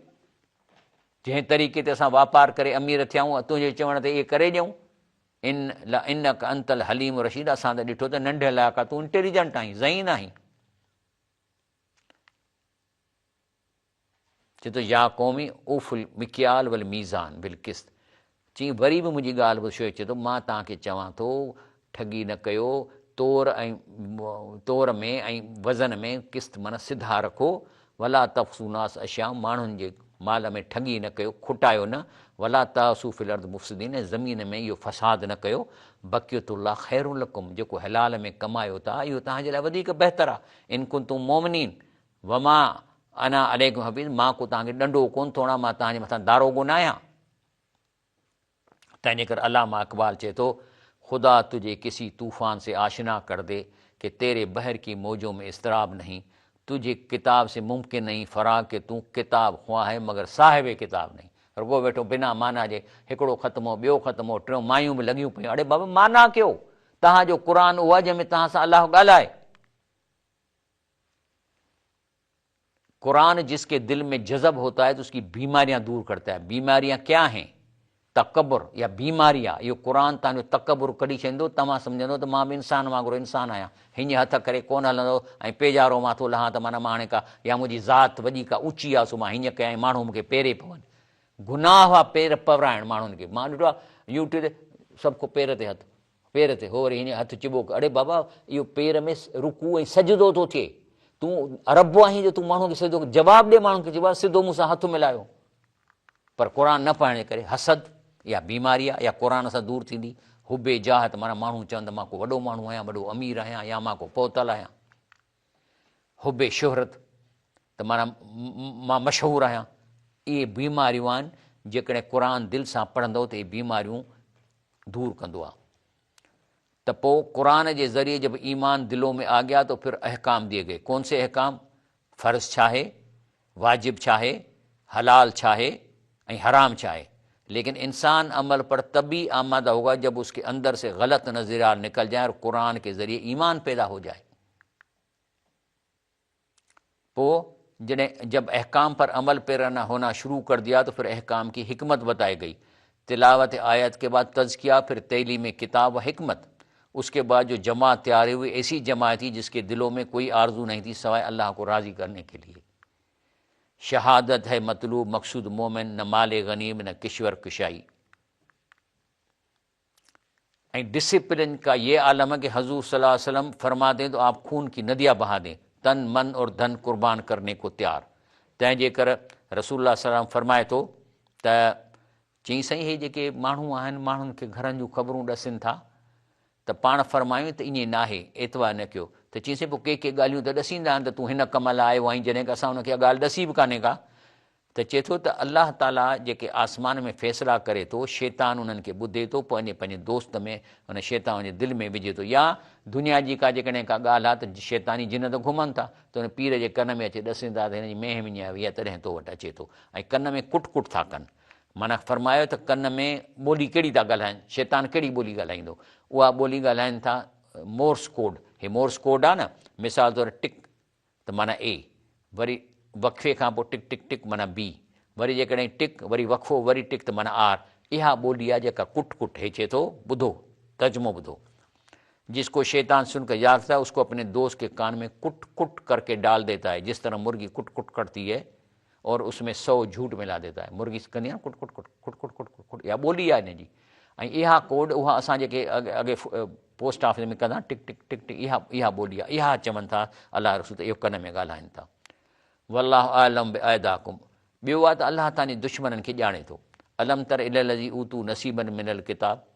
S1: جنهن طريقي تي اسان واپار ڪري امير ٿيا آهيون تنهنجي چوڻ تي اهي ڪري ڏيون، ان لانک انت الحليم الرشيد اسان ته ڏٺو ته ننڍي لاء کان تون انٽيليجنٽ آهين، ذهين آهين. چئي ٿو يا قومي اوفوا المڪيال والميزان بالقسط چيائين وري به منهنجي ڳالهه ٻڌ شعيب چئي ٿو مان توهان کي چوان ٿو ٺڳي نه ڪيو تور ۽ تور ۾ ۽ وزن ۾ قسط معنيٰ سڌا رکو ولا تبخسوا الناس اشياءهم ماڻهن جي مال ۾ ٺڳي نه ڪيو کٽايو نه ولا تعثوا في الارض مفسدين ۽ زمين ۾ اهو فساد نه ڪيو بقيت الله خير لڪم جيڪو حلال ۾ ڪمايو ٿا اهو توهان جي لاء وڌيڪ بهتر آهي ان ڪنتم مؤمنين وما انا عليڪم حفيظ مان ڪو توهان کي ڏنڊو ڪونه ٿو هڻان، مان توهان جي مٿان داروغو نه آهيان. تنهن جي ڪري علامه اقبال چئي ٿو، خدا تجهي ڪسي طوفان سي آشنا ڪر the ڪه تيري بحر ڪي موجون ۾ اضطراب نهين، تجهي ڪتاب سي ممڪن نهين فراغ ڪه تون ڪتاب خواه هي مگر صاحب ڪتاب نهين. رڳو ويٺو بنا معنيٰ جي هڪڙو ختمو، ٻيو ختمو، ٽيون مايون به لڳيون پيون، اڙي بابا معنيٰ ڪيو، توهان جو قرآن اهو آهي جنهن ۾ توهان سان الله ڳالهائي. قرآن جس ڪي دل ۾ جذب هوتا هي تو اس ڪي بيماريان دور ڪرتا هي بيماريان ڪيا هين تڪبر يا بيماري آ اهو قرآن توهان جو تڪبر ڪڍي ڇڏيندو توهان سمجهندو ته مان به انسان وانگر انسان آهيان هيئن هٿ ڪري ڪونه هلندو ۽ پيجارو مان ٿو لهان ته معنيٰ مان هاڻي ڪا يا منهنجي ذات وڏي ڪا اوچي آ سو مان هيئن ڪيان ۽ ماڻهو مون کي پيري پون گناهه آ پير پورائڻ ماڻهن کي مان ڏٺو آ يوٽيوب تي سڀ ڪو پير تي هٿ پير تي، هو وري هيئن هٿ چٻو ڪيو، اڙي بابا اهو پير ۾ رڪوع ۽ سجدو ٿو ٿئي، تون رب آهين جو تون ماڻهوء کي سجدو ڪر، جواب ڏي ماڻهن کي چئبو آهي سڌو مون سان هٿ ملايو. پر قرآن نه پڙهڻ جي ڪري حسد اها بيماري آهي، اها قرآن سان دور ٿيندي، حب جاهه ته معنيٰ ماڻهو چون ته مان ڪو وڏو ماڻهو آهيان، وڏو امير آهيان يا مان ڪو پهتل آهيان. حب شهرت ته معنيٰ مان مشهور آهيان. اهي بيماريون آهن، جيڪڏهن قرآن دل سان پڙهندؤ ته اهي بيماريون دور ڪندو آهي. ته پوء قرآن جي ذريعي جب ايمان دلون ۾ آ گيا تو پھر احڪام ديي گئي. ڪون سي احڪام؟ فرض ڇا هي؟ واجب ڇا هي؟ حلال ڇا هي؟ ۽ حرام ڇا هي؟ ليڪن انسان عمل پر تبي آماده هوگا جب اس ڪي اندر سي غلط نظريات نڪل جائين اور قرآن ڪي ذريعي ايمان پيدا هو جائي. پوء جڏهن جب احڪام پر عمل پيرا نه هونا شروع ڪر ديا تو پھر احڪام ڪي حڪمت بتائي گئي تلاوت آيت ڪي بعد تزڪيه پھر تعليم ڪتاب و حڪمت اس ڪي بعد جو جماعت تيار هوئي ايسي جماعت ٿي جس ڪي دلو ۾ ڪوئي آرزو نهين ٿي سواء الله ڪو راضي ڪرني ڪي ليي شهادت هي مطلوب مقصود مومن نه مال غنيم نه ڪشور ڪشائي. ۽ ڊسپلن کا يه عالم هي ڪه حضور صلي الله عليه وسلم فرما دين تو آپ خون ڪي نديا بها دين تن من اور ڌن قربان ڪرني ڪو تيار تنهن جي ڪر رسول الله صلي الله عليه وسلم فرمائي ٿو ته چيائين سائين هي جيڪي ماڻهو آهن ماڻهن کي گهرن جون خبرون ڏسين ٿا ته پاڻ فرمايون ته ائين ناهي اعتبار نه ڪيو ته چيائين سائين پوء ڪي ڪي ڳالهيون ته ڏسيندا آهن ته تون هن ڪم لاء آيو آهين جڏهن ڪه اسان ان کي اها ڳالهه ڏسي به ڪانهي ڪا ته چئي ٿو ته الله تعاليٰ جيڪي آسمان ۾ فيصلا ڪري ٿو، شيطان انهن کي ٻڌي ٿو، پوء پنهنجي پنهنجي دوست ۾ ان شيطان جي دل ۾ وجهي ٿو يا دنيا جي ڪا جيڪڏهن ڪا ڳالهه آهي ته شيطاني جن ته گهمن ٿا ته ان پير جي ڪن ۾ اچي ڏسين ٿا ته هن جي مينهن وڃائي وئي آهي تڏهن تو وٽ اچي ٿو ۽ ڪن ۾ ڪٽ ڪٽ ٿا ڪن معنيٰ فرمايو ته ڪن ۾ ٻولي ڪهڙي ٿا ڳالهائن شيطان ڪهڙي ٻولي ڳالهائيندو اها ٻولي ڳالهائن ٿا مورس ڪوڊ هي مورس ڪوڊ آهي نه مثال طور ٽڪ ته معنيٰ اي، وري وقفي کان پوء ٽڪ ٽڪ ٽڪ معنيٰ بي، وري جيڪڏهن ٽڪ وري وقفو وري ٽڪ ته معنيٰ آر، اها ٻولي آهي جيڪا ڪٽ ڪٽ هي چئي ٿو ٻڌو، ترجمو ٻڌو. جس ڪو شيطان سن ڪر ياد ڪرتا هي اس ڪو اپني دوست ڪي ڪان ۾ ڪٽ ڪٽ ڪر ڪي ڊال ديتا هي جس طرح مرغي ڪٽ ڪٽ ڪرتي هي اور اس ۾ سو جھوٽ ملا ديتا هي مرغي ڪندي آهي نه ڪٽ ڪٽ ڪٽ ڪٽ ڪٽ ڪٽ ڪٽ ڪٽ اها ٻولي آهي ان جي ۽ اها ڪوڊ اها اسان جيڪي اڳي پوسٽ آفيس ۾ ڪندا ٽڪ ٽڪ ٽڪ ٽڪ اها اها ٻولي آهي اها چون ٿا الله رسول ته اهو ڪن ۾ ڳالهائن ٿا والله اعلم باعداکم ٻيو آهي ته الله توهان جي دشمنن کي ڄاڻي ٿو الم تر الي الذي اوتو نصيبا من الڪتاب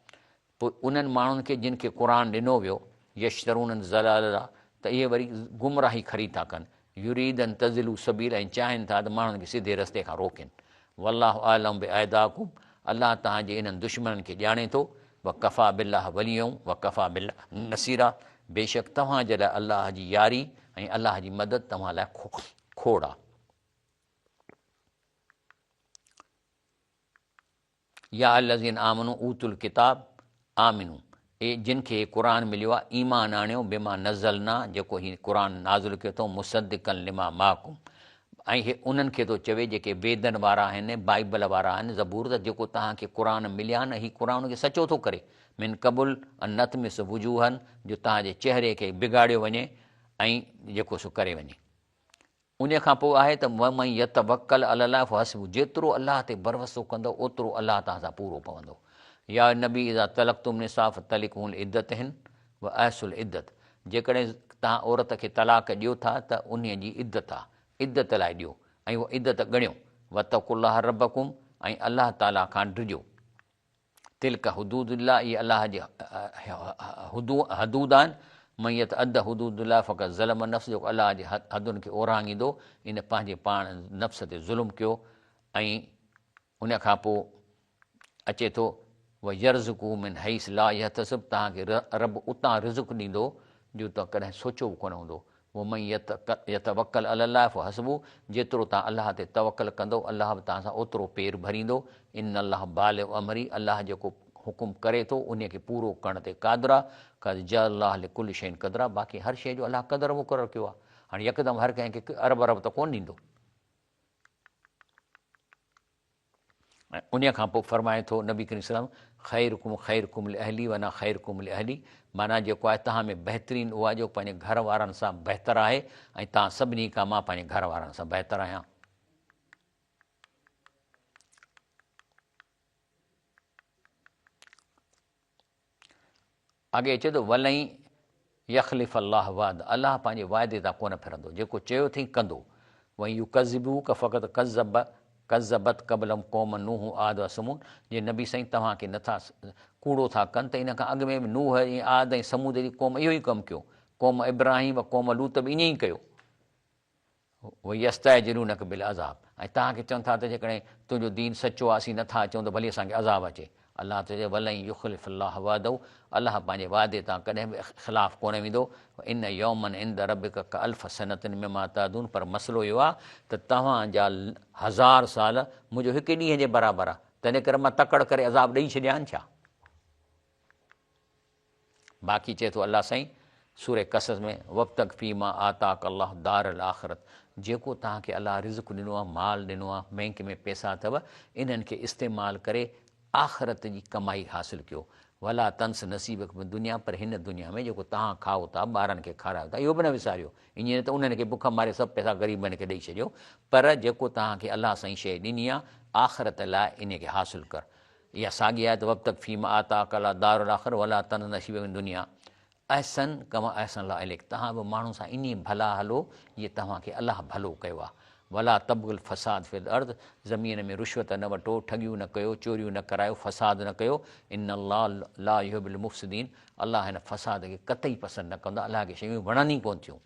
S1: پوء انهن ماڻهن کي جن کي قرآن ڏنو ويو، يشترون الضلالة ته اهي وري گمراهي خريد ٿا ڪن، يريد ان تضلوا السبيل ۽ چاهين ٿا ته ماڻهن کي سڌي رستي کان روڪين. والله اعلم باعدائڪم الله توهان جي انهن دشمنن کي ڄاڻي ٿو. وڪفيٰ بالله وليا وڪفيٰ بالله نصيرا بيشڪ توهان جي لاء الله جي ياري ۽ الله جي مدد توهان لاء کوڙ آهي. يا الذين آمنوا اوتوا الڪتاب آمنوا اي جن کي قرآن مليو آهي ايمان آڻيو بما نزلنا جيڪو هي قرآن نازل ڪيو اٿئون مصدقا لما معڪم ۽ هي انهن کي ٿو چوي جيڪي ويدن وارا آهن بائبل وارا آهن زبور ته جيڪو توهان کي قرآن مليا آهن هي قرآن کي سچو ٿو ڪري من قبل ان نطمس وجوها جو توهان جي چهري کي بگاڙيو وڃي ۽ جيڪو سو ڪري وڃي انهيء کان پوء آهي ته ومن يتوڪل علي الله فحسبه جيترو الله تي ڀروسو ڪندؤ اوترو الله توهان سان پورو پوندو. يا النبي اذا طلقتم النساء فطلقوهن لعدتهن واحصوا العدت جيڪڏهن توهان عورت کي طلاق ڏيو ٿا ته انهيء جي عدت آ، عدت لاء ڏيو ۽ اها عدت ڳڻيو واتقوا الله ربڪم ۽ الله تعاليٰ کان ڊڄو. تلڪ حدود الله اهي الله جي حدود آهن، من يتعد حدود الله فقد ظلم نفسه جيڪو الله جي حدن کي اورانگهيندو ان پنهنجي پاڻ نفس تي ظلم ڪيو ۽ ان کان پوء اچي ٿو ويرزقه من حيث لا يحتسب توهان کي رب اتان رزق ڏيندو جو توهان ڪڏهن سوچيو به ڪونه هوندو ومن يتوڪل علي الله فحسبه جيترو توهان الله تي توڪل ڪندؤ الله به توهان سان اوترو پير ڀريندو ان الله بالغ امره الله جيڪو حڪم ڪري ٿو انهي کي پورو ڪرڻ تي قادر آهي قد جعل الله لڪل شيء قدرا باقي هر شيء جو الله قدر مقرر ڪيو آهي هاڻي يڪدم هر ڪنهن کي ارب ارب ته ڪونه ڏيندو. ۽ انهيء کان پوء فرمائي ٿو نبي ڪريم صلي الله عليه وسلم خيرڪم خيرڪم لاهلي وانا خيرڪم لاهلي معنيٰ جيڪو آهي توهان ۾ بهترين اهو آهي جيڪو پنهنجي گهر وارن سان بهتر آهي ۽ توهان سڀني کان مان پنهنجي گهر وارن سان بهتر آهيان. اڳي چئي ٿو ولن يخلف الله وعده الله پنهنجي وعدي تان ڪونه ڦرندو جيڪو چيو اٿئي ڪندو وان يڪذبوڪ فقد ڪذب ڪذبت قبلهم قوم نوح عاد وثمود جي نبي سائين توهان کي نٿا ڪوڙو ٿا ڪن ته ان کان اڳ ۾ به نوح ۽ عاد ۽ ثمود جي قوم اهو ئي ڪم ڪيو قوم ابراهيم و قوم لوط به ائين ئي ڪيو. ويستعجلونک بالعذاب ۽ توهان کي چون ٿا ته جيڪڏهن تنهنجو دين سچو آهي اسين نٿا اچون ته ڀلي اسان کي عذاب اچي. الله ٿو چئي ولن يخلف الله وعده الله پنهنجي وعدي تان ڪڏهن به خلاف ڪونه ويندو ان يوما عند ربک ڪالف سنة مما تعدون پر مسئلو اهو آهي ته توهان جا هزار سال منهنجو هڪ ڏينهن جي برابر آهي تنهن ڪري مان تڪڙ ڪري عذاب ڏئي ڇڏيان ڇا؟ باقي چئي ٿو الله سائين سوره قصص ۾ وابتغ فيما آتاک الله الدار الاخرة جيڪو توهان کي الله رزق ڏنو آهي، مال ڏنو آهي، بئنڪ ۾ پئسا اٿو، انهن کي استعمال ڪري آخرت جي ڪمائي حاصل ڪيو. ولا تنس نصيبک من الدنيا پر هن دنيا ۾ جيڪو توهان کائو ٿا، ٻارن کي کارايو ٿا، اهو به نه وساريو. ائين نه ته انهن کي بک ماري سڀ پئسا غريبن کي ڏئي ڇڏيو، پر جيڪو توهان کي الله سائين شيء ڏني آهي، آخرت لاء انهي کي حاصل ڪر. اها ساڳي آيت وابتغ فيما آتاک الله الدار الاخرة ولا تنس نصيبک من الدنيا احسن ڪما احسن الله اليک توهان به ماڻهن سان ائين ئي ڀلا هلو جيئن توهان کي الله ڀلو ڪيو آهي ولا تبغ الفساد في الارض زمين ۾ رشوت نه وٺو ٺڳيون نه ڪيو چوريون نه ڪرايو فساد نه ڪيو ان الله لا يحب المفسدين الله هن فساد کي قطعي پسند نه ڪندو آهي الله کي شيون وڻن ئي ڪونه ٿيون.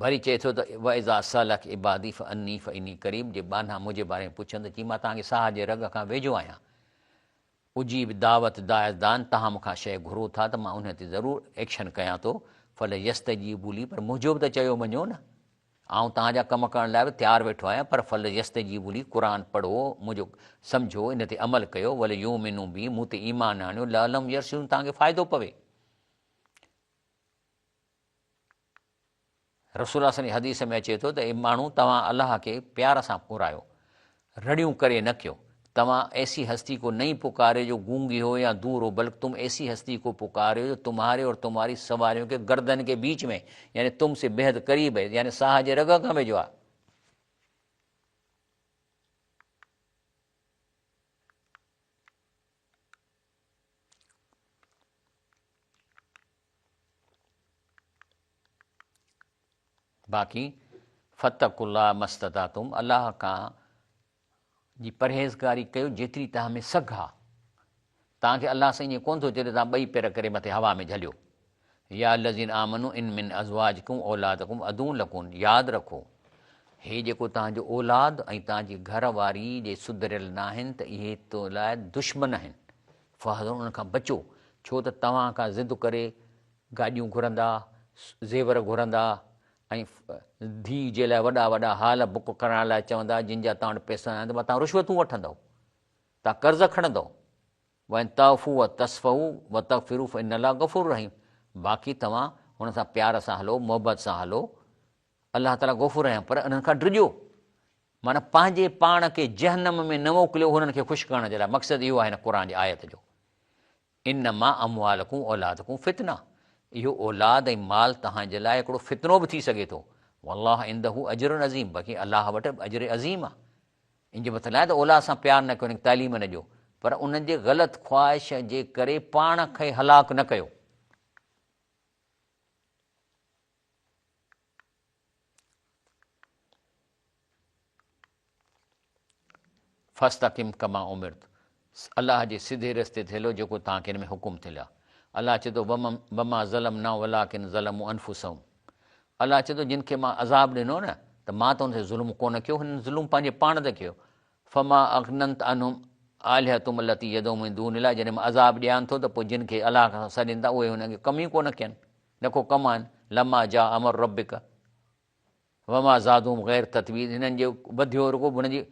S1: وري چئي ٿو ته واذا سالک عبادي فاني فاني قريب جي ٻانها منهنجي باري ۾ پڇن ته چي مان توهان کي ساهه جي رڳ کان ويجهو آهيان اجيب دعوت داع دان توهان مون کان شيء گهرو ٿا ته مان انهي تي ضرور ايڪشن ڪيان ٿو فليستجيبوا لي پر منهنجو به ته چيو مڃو نه آئون توهان جا ڪم ڪرڻ لاء به تيار ويٺو آهيان پر فليستجيبوا لي قرآن پڙهو منهنجو سمجهو ان تي عمل ڪيو وليؤمنوا بي مون تي ايمان آڻيو لعلهم يرشدون توهان کي فائدو پوي. رسول الله صلي حديث ۾ اچي ٿو ته اي ماڻهو توهان الله کي پيار سان پڪارايو رڙيون ڪري نه ڪيو توهان ايسي هستي کو نهين پڪاريو جو گونگي هو يا دور هو بلڪ تم ايسي هستي کو پڪاريو جو تمهاري اور تمهاري سواريون کي گردن کي بيچ ۾ يعني تم سي بيحد قريب هي يعني ساهه جي رڳ کان ويجهو آهي. باقي فاتقوا الله ما استطعتم الله کان جي پرهيزگاري ڪيو جيتري توهان ۾ سگهه آ. توهان کي الله سائين ائين ڪونه ٿو چئي ته توهان ٻئي پير ڪري مٿي هوا ۾ جهليو. يا الذين آمنوا ان من ازواجڪم اولادڪم عدو لڪم ياد رکو هي جيڪو توهان جو اولاد ۽ توهان جي گهر واري جي سڌريل ناهن ته اهي تو لاء دشمن آهن فاحذروا انهن کان بچو ڇو ته توهان کان ضد ڪري گاڏيون گهرندا زيور گهرندا ۽ ڌيء جي لاء وڏا وڏا هال بڪ ڪرائڻ لاء چوندا جن جا توهان وٽ پئسا ناهن ته متان رشوتون وٺندؤ توهان قرض کڻندؤ وان تعفو وتصفحو وتغفرو فان الله غفور رحيم باقي توهان هن سان پيار سان هلو محبت سان هلو الله تعالي غفور رحيم پر انهن کان ڊڄو معنيٰ پنهنجي پاڻ کي جهنم ۾ نه موڪليو هنن کي خوش ڪرڻ جي لاء مقصد اهو آهي هن قرآن جي آيت جو انما اموالڪم اولادڪم فتنه اهو اولاد ۽ مال توهان جي لاء هڪڙو فتنو به ٿي سگهي ٿو والله عنده اجر عظيم باقي الله وٽ اجر عظيم آهي ان جو مطلب ناهي ته اولاد سان پيار نه ڪيو انهن کي تعليم نه ڏيو پر انهن جي غلط خواهش جي ڪري پاڻ کي هلاڪ نه ڪيو. فاستقم ڪما امرت الله جي سڌي رستي تي هلو جيڪو توهان کي ان ۾ حڪم ٿيل آهي. الله چئي ٿو وما ظلمناهم ولڪن ظلموا انفسهم الله چئي ٿو جن کي مان عذاب ڏنو نه ته مان ته انهن تي ظلم ڪونه ڪيو هنن ظلم پنهنجي پاڻ تي ڪيو فما اغنت عنهم آلهتهم التي يدعون من دون الله جڏهن مان عذاب ڏيان ٿو ته پوء جن کي الله کان سڏين ٿا اهي هنن کي ڪم ئي ڪونه ڪين نه ڪو ڪم آهن لما جاء امر ربک وما زادهم غير تتبير هنن جي وڌيو رڳو هنن جي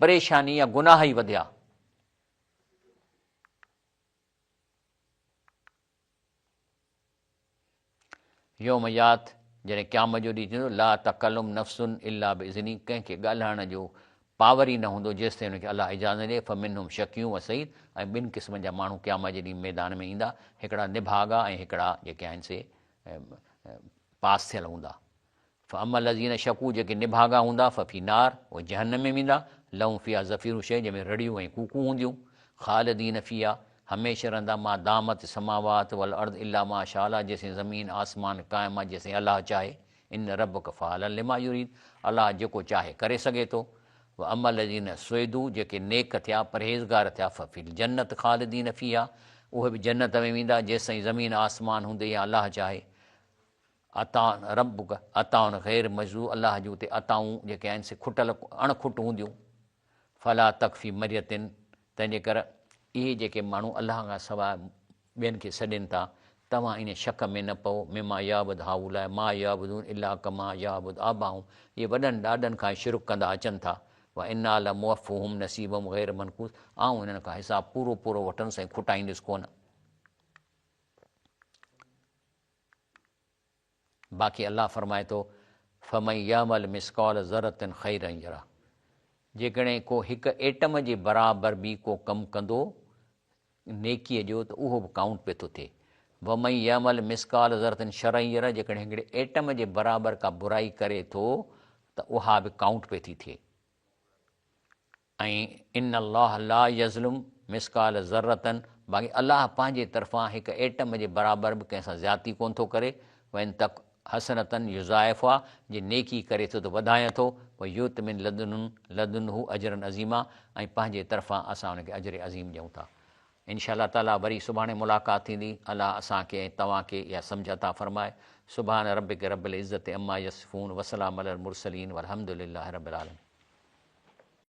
S1: پريشاني يا گناهه ئي وڌيا. يوم يات، جڏهن قيامت جو ڏينهن ٿيندو، لا تڪلم نفس الا باذنه، ڪنهن کي ڳالهائڻ جو پاور ئي نه هوندو جيستائين ان کي الله اجازت نه ڏئي، فمنهم شقي و سعيد، ۽ ٻن قسمن جا ماڻهو قيامت جي ڏينهن ميدان ۾ ايندا، هڪڙا نڀاڳا ۽ هڪڙا جيڪي آهن سي پاس ٿيل هوندا. فاما الذين شقوا جيڪي نڀاڳا هوندا ففي نار اهي جهنم ۾ ويندا لهم فيها زفير شيء جنهن ۾ رڙيون ۽ ڪوڪون هونديون خالدين فيها هميشه رهندا ما دامت السماوات والارض الا ما شاء الله جيسين زمين آسمان قائم آهي جيسين الله چاهي ان ربک فعال لما يريد الله جيڪو چاهي ڪري سگهي ٿو واما الذين سعدوا جيڪي نيڪ ٿيا پرهيزگار ٿيا ففي الجنت خالدين فيها اهي به جنت ۾ ويندا جيستائين زمين آسمان هوندي يا الله چاهي عطاء ربک عطاء غير مجذوذ الله جون اتي عطائون جيڪي آهن سي کٽل اڻ کٽ هونديون فلا تڪ في مرية تنهن جي ڪر اهي جيڪي ماڻهو الله کان سواء ٻين کي سڏين ٿا توهان ان شڪ ۾ نه پئو مما يعبد هؤلاء ما يعبدون الا ڪما يعبد آباهم اهي وڏن ڏاڏن کان شرڪ ڪندا اچن ٿا وانا لموفوهم نصيبهم غير منقوص آئون انهن کان حساب پورو پورو وٺندس ۽ کٽائيندس ڪونه. باقي الله فرمائي ٿو، فمن يعمل مثقال ذرة خيرا يره جيڪڏهن ڪو هڪ ايٽم جي برابر به ڪو ڪم ڪندو نيڪيء جو ته اهو به ڪائونٽ پئي ٿو ٿئي. ومن يعمل مثقال ذرة شرا يره جيڪڏهن هڪڙي ايٽم جي برابر ڪا برائي ڪري ٿو ته اها به ڪائونٽ پئي ٿي ٿئي. ۽ ان الله لا يظلم مثقال ذرة باقي الله پنهنجي طرفان هڪ ايٽم جي برابر به ڪنهن سان زيادتي ڪونه ٿو ڪري، وان تڪ حسنة يضاعفها جي نيڪي ڪري ٿو ته وڌايان ٿو، ويؤت من لدنه اجرا عظيما ۽ پنهنجي طرفان اسان ان کي اجر عظيم ڏيون ٿا. ان شاء الله تعالي وري سڀاڻي ملاقات ٿيندي الله اسان کي ۽ توهان کي اها سمجهه عطا فرمائي سبحان ربک رب العزة عما يصفون وسلام علي المرسلين والحمد لله رب العالمين.